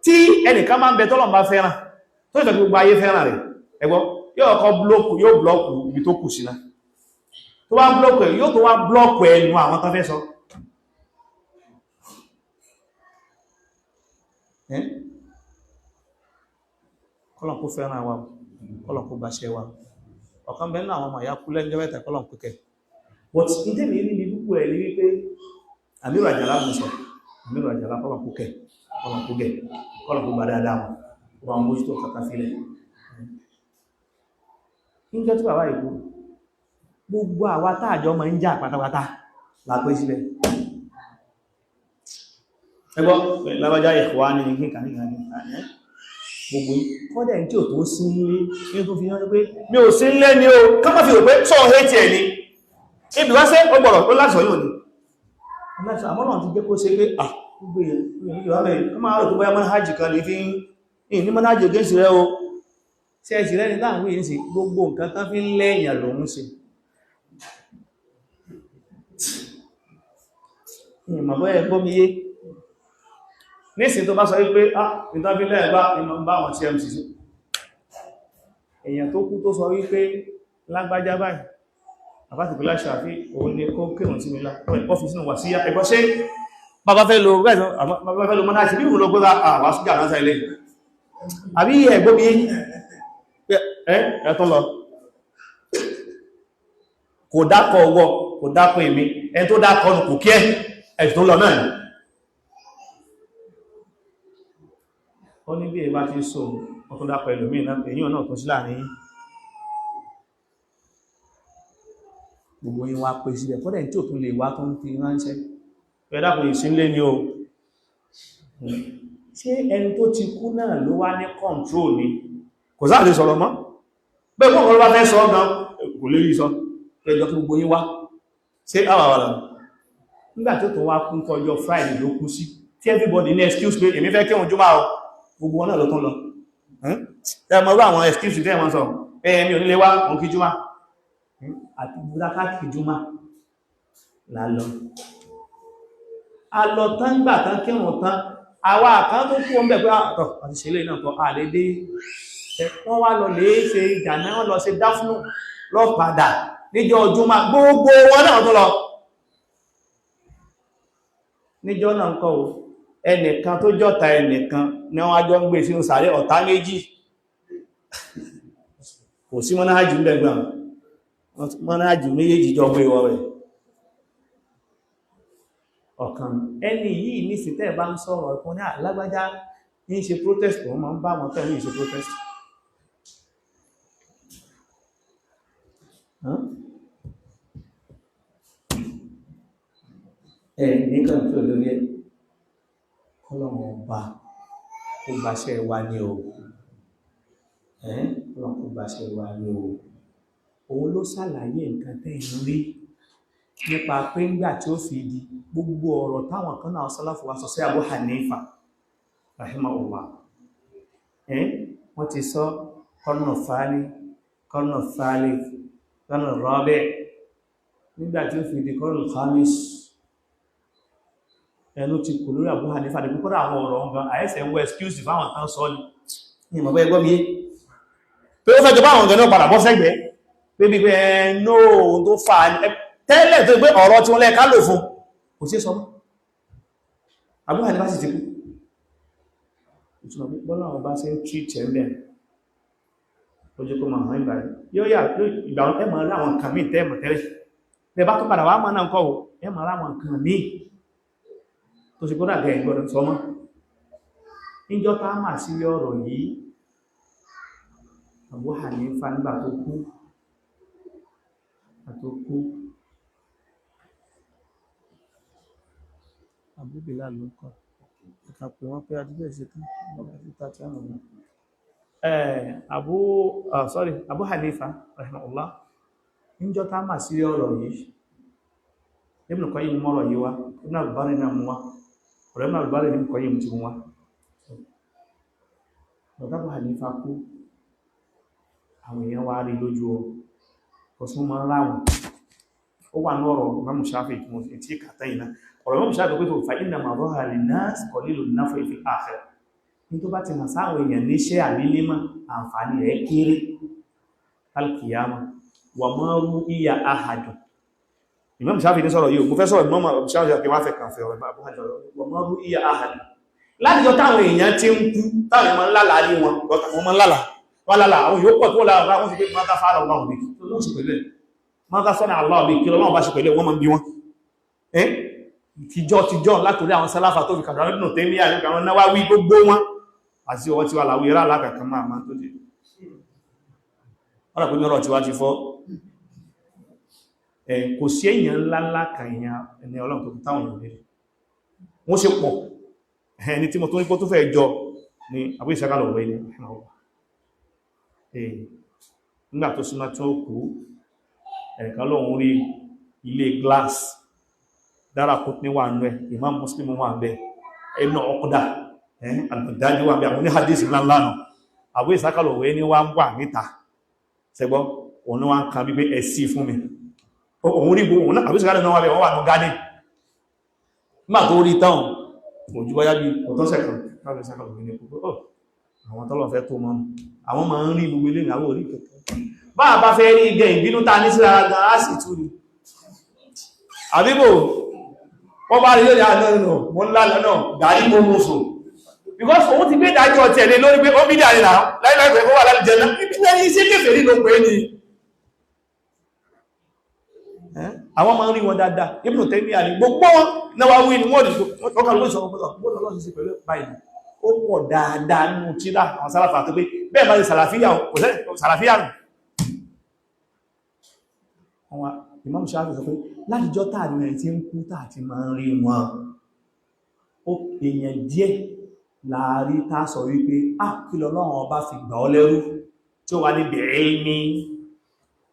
Tí ẹnìkan máa ń bẹ tọ́lọ̀ bá fẹ́ràn, tó ìfẹ́ gbogbo ayé fẹ́ràn rẹ̀, ẹgbọ́ yóò kọ́ blóòkù, yóò blọ́ọ̀kù ibi tó kù sí náà. Tó wá blọ́ọ̀kù ẹ̀, yóò tó wá blọ́ọ̀kù ẹnu àwọn tán fẹ́ sọ. Kọ́lọ̀n kó fẹ́ràn wa, kọ́lọ̀n kó bá ṣe wa. Ọ̀kan bẹ́ẹ̀ náà àwọn ọmọ ìyá kú lẹ́jọ́ mẹ́ta, kọ́lọ̀n kó kẹ́. But in tẹ́mi rí ní púpọ̀ ẹ̀ ní wípé Àmírù Àjàlá mú sọ, Àmírù Àjàlá, kọ́lọ̀n kó kẹ́, kọ́lọ̀n kó gẹ̀, kọ́lọ̀n kó gbà dáadáa wọn. Wà mójútó kàkà fílẹ̀. Níjọ́ tí bàbá ìkú, gbogbo àwa táàjọ ma ń jà pátápátá lápé síbẹ̀. Ẹgbọ́, lábájá ìkwá ní kíkà ní gbogbo kọ́dẹ̀ tí ò tó sí nílé ní tó fi rán pé mi ò sí nílé ni o, ká má fi rò pé sọ hate ẹ̀ ni. Ibi wá sẹ́ ó gbọ́dọ̀ ó láti sọ yóò ní. Àmọ́ náà ti jẹ́ kó ṣe pé ah gbogbo èèyàn máa rò tó bóyá manhaj kan ní fi ń ní manhaj against rẹ o. Ṣé ẹ sì rẹ́ni táwọn yìí ń ṣe gbogbo nǹkan tán fi ń lẹ́yìn lòun ṣe. Ìmọ̀ bóyá gbọ́ mi yé. Nísìn tó bá sọ wípé ah nǹkan fi lẹ́yìn bá ìmọ̀ bá àwọn TMC sí. Èèyàn tó kú tó sọ wípé lágbájá báyìí, àbátìkúlá ṣàfí òun ni kó kírùn sí mi lá, ọ́fíìsì náà wà sí ẹgbọ́ ṣe bàbá fẹ́ lo mọ́nà àti bí ìwọ̀n lọ gbọ́dá àwọn sójà náà sáilé àbí ẹgbọ́ mi ẹ́ tó lọ kò dákọ̀ ọwọ́ kò dákọ̀ èmi ẹni tó dákọ̀ ọ̀nà kò kí ẹ̀ tó lọ náà ni. Ó ní bí ẹ bá ti so ọkùn dákọ̀ ẹlòmíì náà èyí náà tó sí láàrin gbogbo yín wá pè síbẹ̀ kọ́dẹ̀ tí ò tún lè wá tó ń fi ránṣẹ́ ẹ̀dàkùn ìsínlé ni o. Ṣé ẹni tó ti kú náà ló wá ní control ni? Kò sáà lè sọ̀rọ̀ mọ́. Bẹ́ẹ̀ kọ́ ọ̀rọ̀ bá fẹ́ sọ gan kò lè rí sọ. Ẹjọ́ tó gbogbo yín wá. Ṣé àwàwàlà? Nígbà tí ó tún wá kún kọjọ Friday ló kú sí. Tí everybody ní excuse pé èmi fẹ́ kírun jùmọ̀ o. Gbogbo wọn náà ló tún lọ. Ẹ mọ̀ rú àwọn excuse tẹ́ wọ́n sọ. Ẹ mi ò nílé wá, òun kí jùmọ̀. Àti búdákà kí jùmọ̀ là lọ. A lọ tán gbà tán kírun tán, àwa kan tó kú ọmọ ẹ̀pẹ́ àtọ̀ àti ṣẹlẹ̀ náà tọ́ àlédé. Wọ́n wá lọ lè ṣe ìjànà, wọ́n lọ ṣe dáfúnù lọ padà níjọ́ Jímọ̀, gbogbo wọn náà tó lọ. Níjọ́ náà ń kọ́ o, ẹnìkan tó jọ́ta ẹnìkan ni wọ́n jọ ń gbé sínú sàárè ọ̀tá méjì. Kò sí mọ́nájú ń bẹ̀gbọ̀n, mọ́nájú méjèèjì jọ gbé wọ rẹ̀. Ọ̀kan ẹni yìí ní sí tẹ́ bá ń sọ̀rọ̀ ẹ̀kún ní àlágbájá ní ṣe protest, wọ́n máa ń bá wọn tẹ́lú ìṣe protest. Ẹ̀ ní kàn tó lórí ẹ̀ kọ́lọ̀wọ̀n ọba kó gbaṣẹ́ wa ní o. Kọ́lọ̀wọ̀n kó gbaṣẹ́ wa ní o. Òun ló ṣàlàyé nǹkan tẹ́ ń rí nípa pé ńgbà tí ó fi di gbogbo ọ̀rọ̀ táwọn kan náà sálàfù wa sọ sí Abu Hanifa rahimahullah. Wọ́n ti sọ kọ́nà fàálì, kọ́nà fàálì, kọ́nà rọ́bẹ̀, nígbà tí ó fi di kọ́nà khamis ẹnu ti kò lórí Abu Hanifa ní púpọ̀ àwọn ọ̀rọ̀ ọ̀gán àẹ́sẹ̀ ń wọ excuse fáwọn tán sọ ní ìmọ̀ bẹ́ gbọ́ mi yé pé ó fẹ́ jọba àwọn ọ̀gán náà padà bọ́ sẹ́gbẹ̀ẹ́ pé bí pé ẹnu ohun tó fà á tẹ́lẹ̀ tó gbé ọ̀rọ̀ tí wọ́n lẹ́ẹ̀ká lò fún kò sí sọmọ́. Abu Hanifa sì ti kú. Ìtumọ̀ pé bọ́lá àwọn bá ṣe ń tí tẹ́lẹ̀ ó jẹ́ kó máa hàn ìgbà yóò yà ìgbà ẹ máa láwọn nǹkan míì tẹ́ẹ̀mọ̀ tẹ́lẹ̀ tẹ́ bá tó padà wá mọ́ náà kọ́ ò ẹ máa láwọn nǹkan míì tó ṣe kódà gẹ̀ ìgbọ́dọ̀ sọmọ́. Níjọ́ tá mà sí ọ̀rọ̀ yìí, Abu Hanifa nígbà tó kú Abu Bilal ló ń kọ́ ẹ̀ka pé wọ́n pé adúgbò ṣe tán tàbí àwọn ọmọ Abu Hanifa rahimahullah níjọ́ tá mà sí ọ̀rọ̀ yìí, Ibn Qayyim mọ́rọ̀ yìí wá, Ibn al-Barri náà mú wá, ọ̀rọ̀ Ibn al-Barri ní Qayyim ti mú wá. Bàbá Abu Hanifa kú, àwọn èèyàn wá rí lójú ọ ọ̀sùn máa ń ráwọn. Ó wà ní ọ̀rọ̀ Imam Shafi'i tí mo ti kàtà yìí náà. Ọ̀rọ̀ Imam Shafi'i pé tó fa innama dhahara linnas qalilun naf'i fil akhirah. Ní tó bá ti hàn sáwọn èèyàn níṣẹ́ àbí nímọ̀, àǹfààní rẹ̀ kéré alkiyama. Wa ma ru'iya ahadun. Imam Shafi'i ní sọ̀rọ̀ yìí, mo fẹ́ sọ̀rọ̀ Imam Shafi'i kí wá fẹ́ kàn fẹ́ ọ̀rọ̀ Abu Hanifa. Wa ma ru'iya ahadun. Láti jọ táwọn èèyàn ti ń kú, táwọn èèyàn máa ń lálàá ní wọn, wọ́n máa ń lálàá. Wọ́n lálàá, àwọn yóò pọ̀ tó lára wọ́n fi pé mọ́ta fara ọlọ́run bí kí lọ́wọ́ sí pẹ̀lú ẹ̀. Mọ́ta sọ́nà Allah bí kí lọ́wọ́ bá ṣe pẹ̀lú ẹ̀, wọ́n máa ń bí wọn. Tìjọ́ tìjọ́ látorí àwọn sálàfà tó fi kàdàrà nínú tẹ́míà nípa àwọn Nawawi gbogbo wọn. Àti ọwọ́ tí wà láwọ́ ìrà alákàkàn máa máa tó dé. Wọ́n rà pé mẹ́rọ̀ tí wá ti fọ́. Kò sí èèyàn ńláńlá kan èèyàn ẹni Ọlọ́run tó táwọn èèyàn lè. Wọ́n ṣe pọ̀. Ẹni tí mo tó ní pọ́ tó fẹ́ jọ ni Abu Ishaq al-Huwaini. Nígbà tó súnmọ́ tí ó kú, ẹ̀kan lóun rí ilé glass Daraqutni wà nú ẹ̀, Imam Muslim wà ń bẹ, Ibn Uqda al-Baghdadi wà ń bẹ, àwọn ní hadith ńláńlá nù. Abu Ishaq al-Huwaini wá ń wà níta, sẹgbọ́ òun wá ń kan bí pé ẹ̀sí fún mi. Òun rí gbogbo òun Abu Ishaq náà wà bẹ, wọ́n wà ní gádé. Nígbà tó rí tán, òjú bọ́yá bí ọ̀tọ́sẹ̀ kan, Abu Ishaq al-Huwaini kú. Àwọn tọ́lọ̀ fẹ́ tó mọ́nu, àwọn máa ń rí gbogbo ilé ìyàwó orí kẹ̀kẹ́. Bá a bá fẹ́ rí igẹ ìbínú ta ní síra gan á sì tú ni. Àbíbò wọ́n bá rí lórí àná nù mọ́ ńlá lọ́nà gàrí mọ́ mú sùn. Because òun ti gbé ìdájọ́ tẹ̀lé lórí pé ó bí dà nínà láìláìpẹ́ kó wà láti jẹ náà. Ibi náà iṣẹ́ kẹfẹ́ rí ló pé ni. Àwọn máa ń rí wọn dáadáa. Ibn Taymiyyah ní gbogbo wọn náà wá wí ni wọ́n rí ọkàn ló sọ ọgbọ́n lọ́sí pẹ̀lú báyìí. Ó pọ̀ dáadáa nínú tírà àwọn sálàfà tó pé bẹ́ẹ̀ bá ṣe sàlàfíà kò sẹ́ sàlàfíà nù. Àwọn Imam Shafi sọ pé látijọ́ táàrí rẹ̀ tí ń kú táà ti máa ń rí wọn, ó èèyàn díẹ̀ láàrí tá sọ wípé á kí lọ́lọ́run ọba fi gbà ọ́ lẹ́rú tí ó wà ní bi'ilmi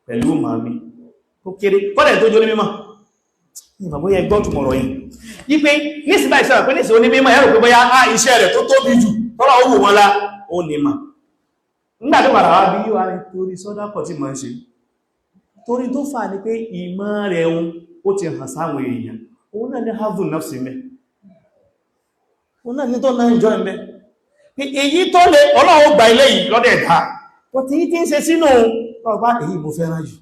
pẹ̀lú màmí tó kéré kọ́lẹ̀ tó jó ní mímọ̀. Ìmọ̀ bóyá ẹgbọ́ túnmọ̀rọ̀ yìí wípé nísìbá ìṣẹ́ pé nísì onímọ̀ ẹ̀rù pé bóyá á iṣẹ́ rẹ̀ tó tóbi jù tọ́lá ó wò wọn lá ó ní mà. Nígbà tó padà wá bí yíwa ní torí sọ́dápọ̀ tí ma ń ṣe, torí tó fà ní pé ìmọ̀ rẹ̀ ohun ó ti hàn sáwọn èèyàn, òun náà ní hadhun nafsi mẹ́, òun náà ní tó náà ń jọ ẹ̀mẹ́ pé èyí tó lè Ọlọ́run gba ilé yìí lọ́dẹ̀ ẹ̀dá tó ti tí ń ṣe sínú ọba èyí mo fẹ́ràn jù.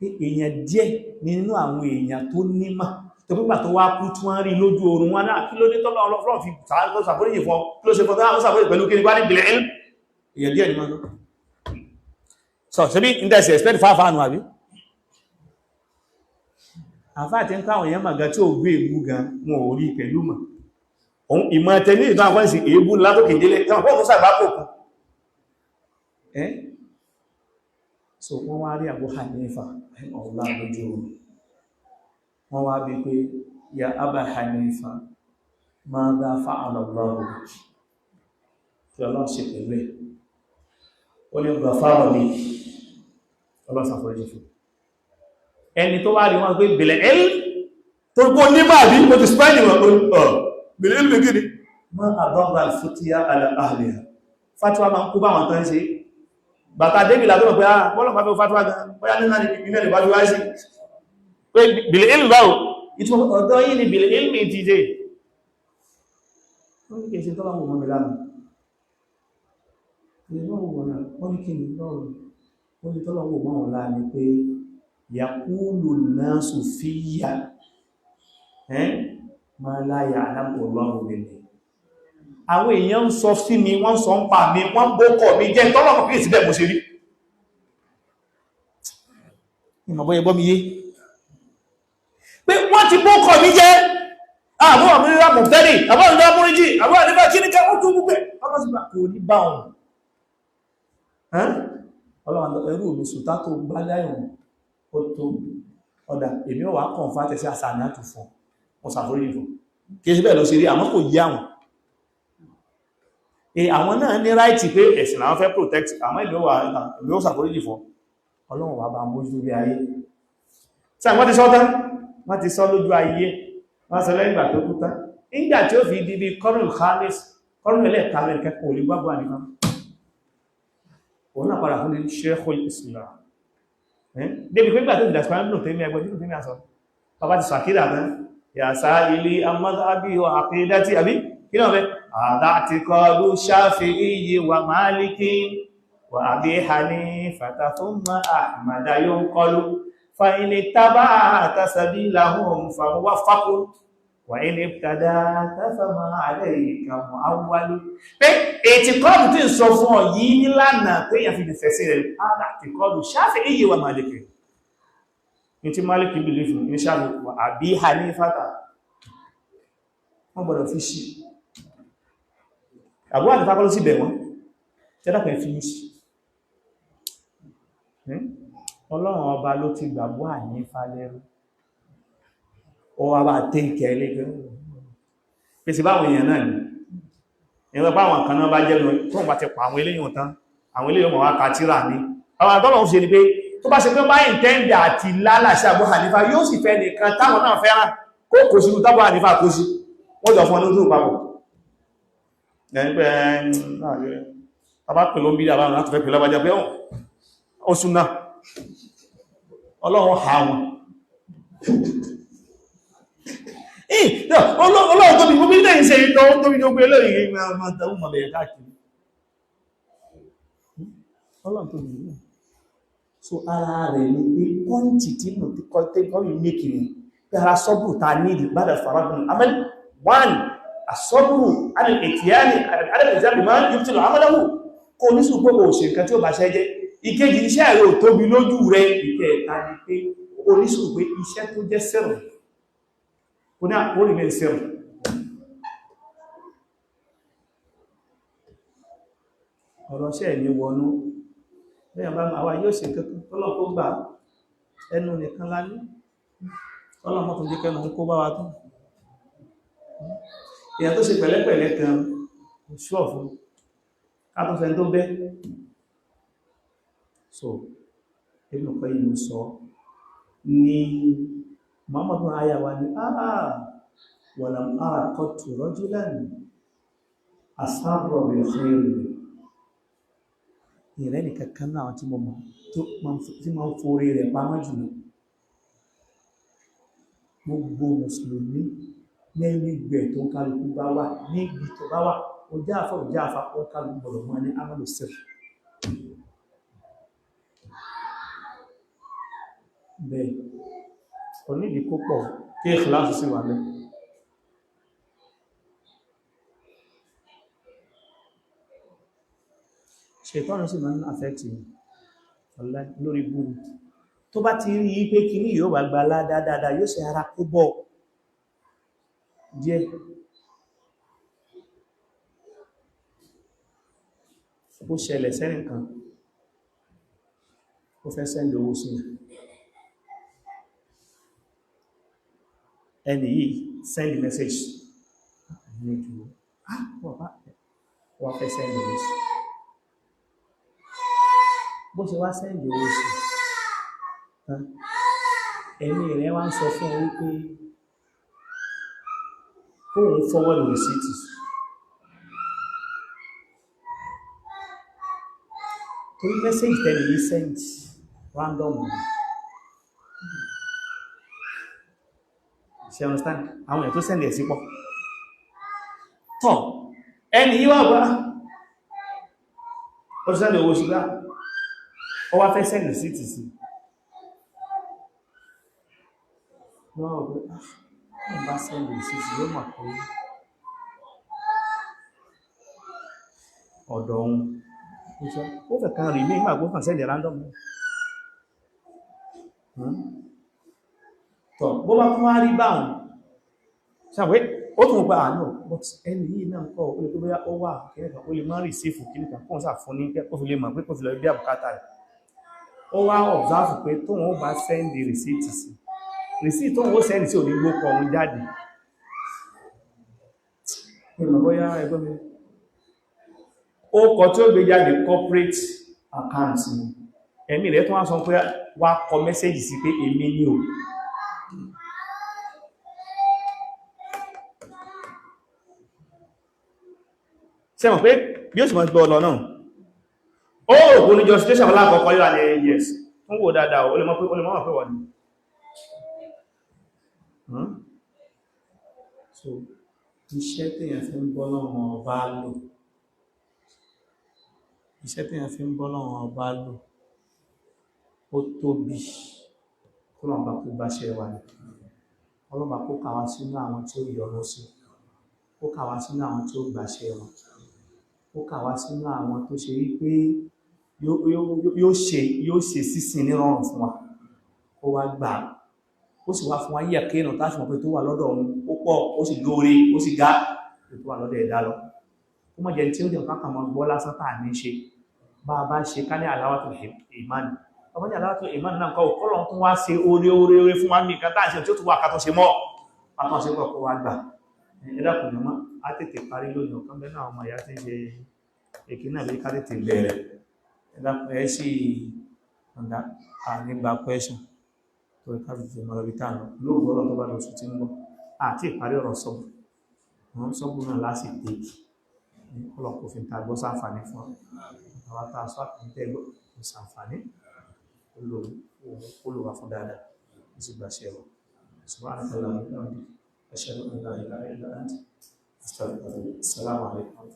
Pé èèyàn díẹ̀ nínú àwọn èèyàn tó nímọ̀ tó pípà tó wá kú tí wọ́n rí lójú oorun wọn náà kí ló dé tọ́lọ́ Ọlọ́run fi ṣàforíjì fún ọ, kí ló ṣe fún ọ, ṣàforíjì pẹ̀lú kí ní wá ní bìlẹ̀ ilm. Èèyàn díẹ̀ ni wọ́n sọ ṣe bí ndẹ̀sì expect fáfáà nù àbí àfáà tí ń káwọn èèyàn màgá tí ó gbé èébú gan wọn ò rí pẹ̀lú mọ̀. Ìmọ̀ tẹ ní ìtàn àkọ́sì èébú látòkè délé tí wọ́n fún sàgbà kò kú. So wọ́n wá rí Abu Hanifa ọ̀la lójú oorun, wọ́n wá bí pé ya Aba Hanifa madha fa'ala Allahu bik, kí Ọlọ́run ṣe pẹ̀lú ẹ̀. Ó ní ghafara li, Ọlọ́run ṣàforíjì fún ẹni tó wá rí wọn pé bìlẹ̀ ẹ̀l tó gbó ní máa bí mo ti spẹ́ni wọn bìlẹ̀ ẹ̀l gíní ma àdọ́gbà fútíyà ala ahliha. Fatuwa ma ń kú bá wọn tán ṣe bàtà débìlà tó mọ̀ pé ah bọ́lọ̀ bá fẹ́ fatuwa gan bóyá nínú ìpínlẹ̀ lè bá fi wá sí pé bìlẹ̀ ẹ̀l báwo ìtumọ̀ ọ̀dọ́ yìí ni bìlẹ̀ ẹ̀l mi ti dé. Wọ́n ní kìí ṣe tọ́lá wọn mi lánàá, wọ́n ní kí ni lọ́rùn, wọ́n ní tọ́lá wọn mọ́ wọn ni pé yaqulu nnasu fiyya ma la ya'lamu Allahu minni. Àwọn èèyàn ń sọ sí mi, wọ́n sọ ń pa mi, wọ́n bókọ̀ mi jẹ́ tọ́lọ̀mọ̀ kìí síbẹ̀ mo ṣe rí. Ìmọ̀ bóyẹ gbọ́ mi yé pé wọ́n ti bókọ̀ mi jẹ́ àbúrò àmúríwá mọ̀tẹ́lì, àbúrò àmúríwá múríjì, àbúrò àmúríwá kí ní ká ó tún gbogbo ẹ̀ kò ní bá wọn. Ọlọ́run ẹrú mi sùtá tó gbá láìwọ̀n ó tó ọ̀dà èmi ò wá kàn fún àtẹ̀sí àṣà ní àtúfọ̀ wọn ṣàforíjì fún kí ṣe bẹ́ẹ̀ lọ sí rí, àmọ́ kò yí àwọn àwọn náà ní ráìtì pé ẹ̀sìn làwọn fẹ́ protect, àmọ́ ìlú wà ìlú ó ṣàforíjì fún. Ọlọ́run wà bá mójú lórí ayé tí àwọn ti sọ tán, wọ́n ti sọ lójú ayé, wọ́n sọ lẹ́yìn ìgbà tó kú tán, nígbà tí ó fi di bí kọ́rùn khamis kọ́rùn ẹlẹ́ẹ̀kárẹ̀ kẹ́kọ̀ọ́ olè gbágbó àníkan òun náà padà fún ní Sheikhul Islam. Débi pé gbàtí ìdàsíkò Ibn Taymiyyah ẹgbẹ́ Ibn Taymiyyah sọ bàbá ti sàkídà tán yàsá ilé amọ́sábí àkídá tí àbí kí náà fẹ́ àdá ti kọlu Shafi'i wa Maliki wa Abi Hanifata thumma Ahmada yunqalu fa in ittaba'ta sabilahum famuwaffaqun wa in ibtada'ta fama alayka mu'awwalu. Pé ètì kọ́ọ̀lù tí ń sọ fún ọ yìí nílànà pé èyàn fi lè fẹ̀sí rẹ̀ àdá ti kọlu Shafi'i wa Maliki ní tí Maliki believe ní Shafi'i wa Abi Hanifata Wọ́n gbọ́dọ̀ fi ṣí. Abu Hanifa kọ́ ló sì bẹ̀ wọ́n. Tẹ́dàpẹ̀ fi ṣí. Ọlọ́run ọba ló ti gbà Abu Hanifa lẹ́rú. Ó wá bá tẹ́ ìkẹ́ ilé pèsè báwọn èèyàn náà ni. Ìwọ̀n báwọn kan náà bá jẹ́ lọ tó wọ́n bá ti pa àwọn eléyìn tán, àwọn eléyìn mọ̀ wá kàtírà ní. Àwọn àtọ́lọ̀ ń ṣe ni pé tó bá ṣe pé bá ìntẹ́ndì àti lálàṣẹ Abu Hanifa yóò sì fẹ́ nìkan táwọn náà fẹ́ràn kó kò sí tábù Hanifa kó sí. Wọ́n jọ fún ọdún papọ̀. Ọlọ́run ha wọn. Ọlọ́run tóbi gbogbo ilé ìṣẹ́ ìtọ́ tóbi gbogbo eléyìí máa tẹ́wọ́ mọ̀ bẹ̀rẹ̀ káàkiri. Ọlọ́run tóbi gbogbo. So ara rẹ̀ ni pé pọ́ǹtì tí nù tí kọ́ yìí mékì ni pé ara sọ́bùrù ta ní ìdìbàdà faradùn amẹ́lì one asọ́bùrù alìtìyàní alìtìyàní máa yóò tí lọ amẹ́lẹ́wù kò ní sùn pé kò ṣe nǹkan tí ó bá ṣẹ́ jẹ́. Ìkejì, iṣẹ́ rẹ̀ ò tóbi lójú rẹ̀. Ìkẹta ni pé ó ní sùn pé iṣẹ́ tó jẹ́ sẹ́rù kò ní àkórí ní sẹ́rù. Ọ̀rọ̀ ṣẹ́ ní wọnú lẹ́yìn bá máa wá yóò ṣe kankan tọ́lọ̀ kó gbà ẹnu nìkan lá ní tọ́lọ̀ mọ́ tó jẹ́ kẹ́nu ń kó bá wa tán. Èèyàn tó ṣe pẹ̀lẹ́pẹ̀lẹ́ kan kò ṣúọ̀ fún kátọ́fẹ́ tó bẹ́. So Ibn Qayyim sọ ní Muhammadu ayawa ni walam ara qattu rajulan asarra bil khayr. Ìrẹ́ nìkan kan náà tí mo mọ̀ tí ma ń forí rẹ̀ pamọ́ jùlọ. Gbogbo mùsùlùmí lẹ́yìn ìgbẹ̀ tó ń kálukú bá wà, níbi tó bá wà, ó jáfà ó jáfà, ó kálukú gbọ́dọ̀ mọ́ ní amalu sirr. Bẹ́ẹ̀ onídìí kó pọ̀ kí ìkìláàsì sí wà lẹ́. Ṣètọ́nù sì máa ń àfẹ́kì ọ̀lá lórí búrú. Tó bá ti rí pé kí ní yóò bá gba ládáadáa, yóò ṣe ara kó bọ̀ díẹ̀. Ó ṣẹlẹ̀ sẹ́nìkan, ó fẹ́ sẹ́ndì owó sí ẹni yìí, send message wọ́n fẹ́ send owó sí. Bó ṣe wá send owó sí, ẹ̀mí rẹ̀ wá ń sọ fún wípé kóhun forward receipt. Torí message tẹ́lẹ̀ yìí send random. Ṣe understand? Àwọn èèyàn tó send ẹ̀ sí pọ̀. Tọ́ ẹni yìí wà bá ó send owó ṣùgbá ó wá fẹ́ send receipt sí. Wọ́n wọ́n pé wọ́n bá send receipt yóò mọ̀ pé ọ̀dọ̀ òun ó fẹ́ kan rí ní ìgbà gbókàn send random. Tọ́ bó bá tún wá rí báhùn ṣàwé ó tún gba àánú, but ẹni yìí náà kọ́ ó lè tó bóyá ó wà kìnnìkan, ó lè má rí sífù kìnnìkan kóhun sà fún ní kó fi lè mọ̀ pé kó fi lọ bí àbùkátà rẹ̀. Ó wá observe pé tóun ó bá send receipt sí, receipt tóun ó send sí òní gbókọ̀ òun jáde. Ìmọ̀ bóyá ẹgbẹ́ mi ó kọ tí ó gbé jáde corporate account ni. Ẹ̀mí rẹ̀ tó wá sọ pé wá kọ mẹ́sẹ̀jì sí pé èmi ni o. Ṣé mọ̀ pé bí ó sì mọ̀ gbọ́ ọ̀nà náà, ó rò kó ní justification alákọ̀ọ́kọ́ yóò ní yes fún wò dáadáa, ó lè mọ̀ pé ó lè mọ̀ pé wọ́n ni. So iṣẹ́ téèyàn fi ń bọ́ lọ́wọ́ ọba lò, iṣẹ́ téèyàn fi ń bọ́ lọ́wọ́ ọba lò, ó tóbi. Kó lọ́wọ́ bá kó bá ṣe wà ní ọlọ́ba, kó kàwá sínú àwọn tí ó yọ́nú sí, kó kàwá sínú àwọn tí ó gbàṣẹ wọn, kó kàwá sínú àwọn tó ṣe wípé yóò ṣe sísìn nírọ̀rùn fún wa, kó wá gbà. Ó sì wá fún wa yíyà kéènà tá a fi mọ̀ pé tó wà lọ́dọ̀ òun ó pọ̀, ó sì lóore, ó sì ga tó wà lọ́dọ̀ ẹ̀dá lọ. Ó mọ̀ jẹ́ tí ó jẹ́ nǹkan kan mọ́ gbọ́ lásán tá à ní ṣe. Bá a bá ṣe ká ní aláwàtò ìmánu, ọmọ ní aláwàtò ìmánu náà kọ́ kọ́lọ̀ tún wá ṣe oore oore oore fún wa ní nǹkan tá à ń ṣe tí ó tún wà ká tó ṣe mọ́ pátá ṣe pọ̀ kó wá gbà. Ẹ dákun jọmọ́, á tètè parí lónìí. Ọ̀kan bẹ́ẹ̀ náà ọmọ ìyá tí ń ṣe èkì náà lórí ká tètè bẹ̀rẹ̀. Ẹ dákun, ẹ sì ọ̀dà ànígbà question torí ká tètè mọ́ lọ́bi tá à ń lọ lóògùn ọlọ́run tó bá lóṣù tí ń bọ̀ àti ìparí ọ̀rọ̀ sọ́bù wọn sọ́bù náà lásìkò ọlọ́pọ̀ fi ń ta gbọ́ sáǹfàní fún àwọn tá a sọ àtúntẹ́ gbọ́ kò sáǹfàní olùwà fún dáadáa ó sì gbà ṣe lọ. Subhanaka Allahumma wa bihamdika, ashhadu an la ilaha illa anta, astaghfiruka wa atubu ilayk. Assalamu alaikum.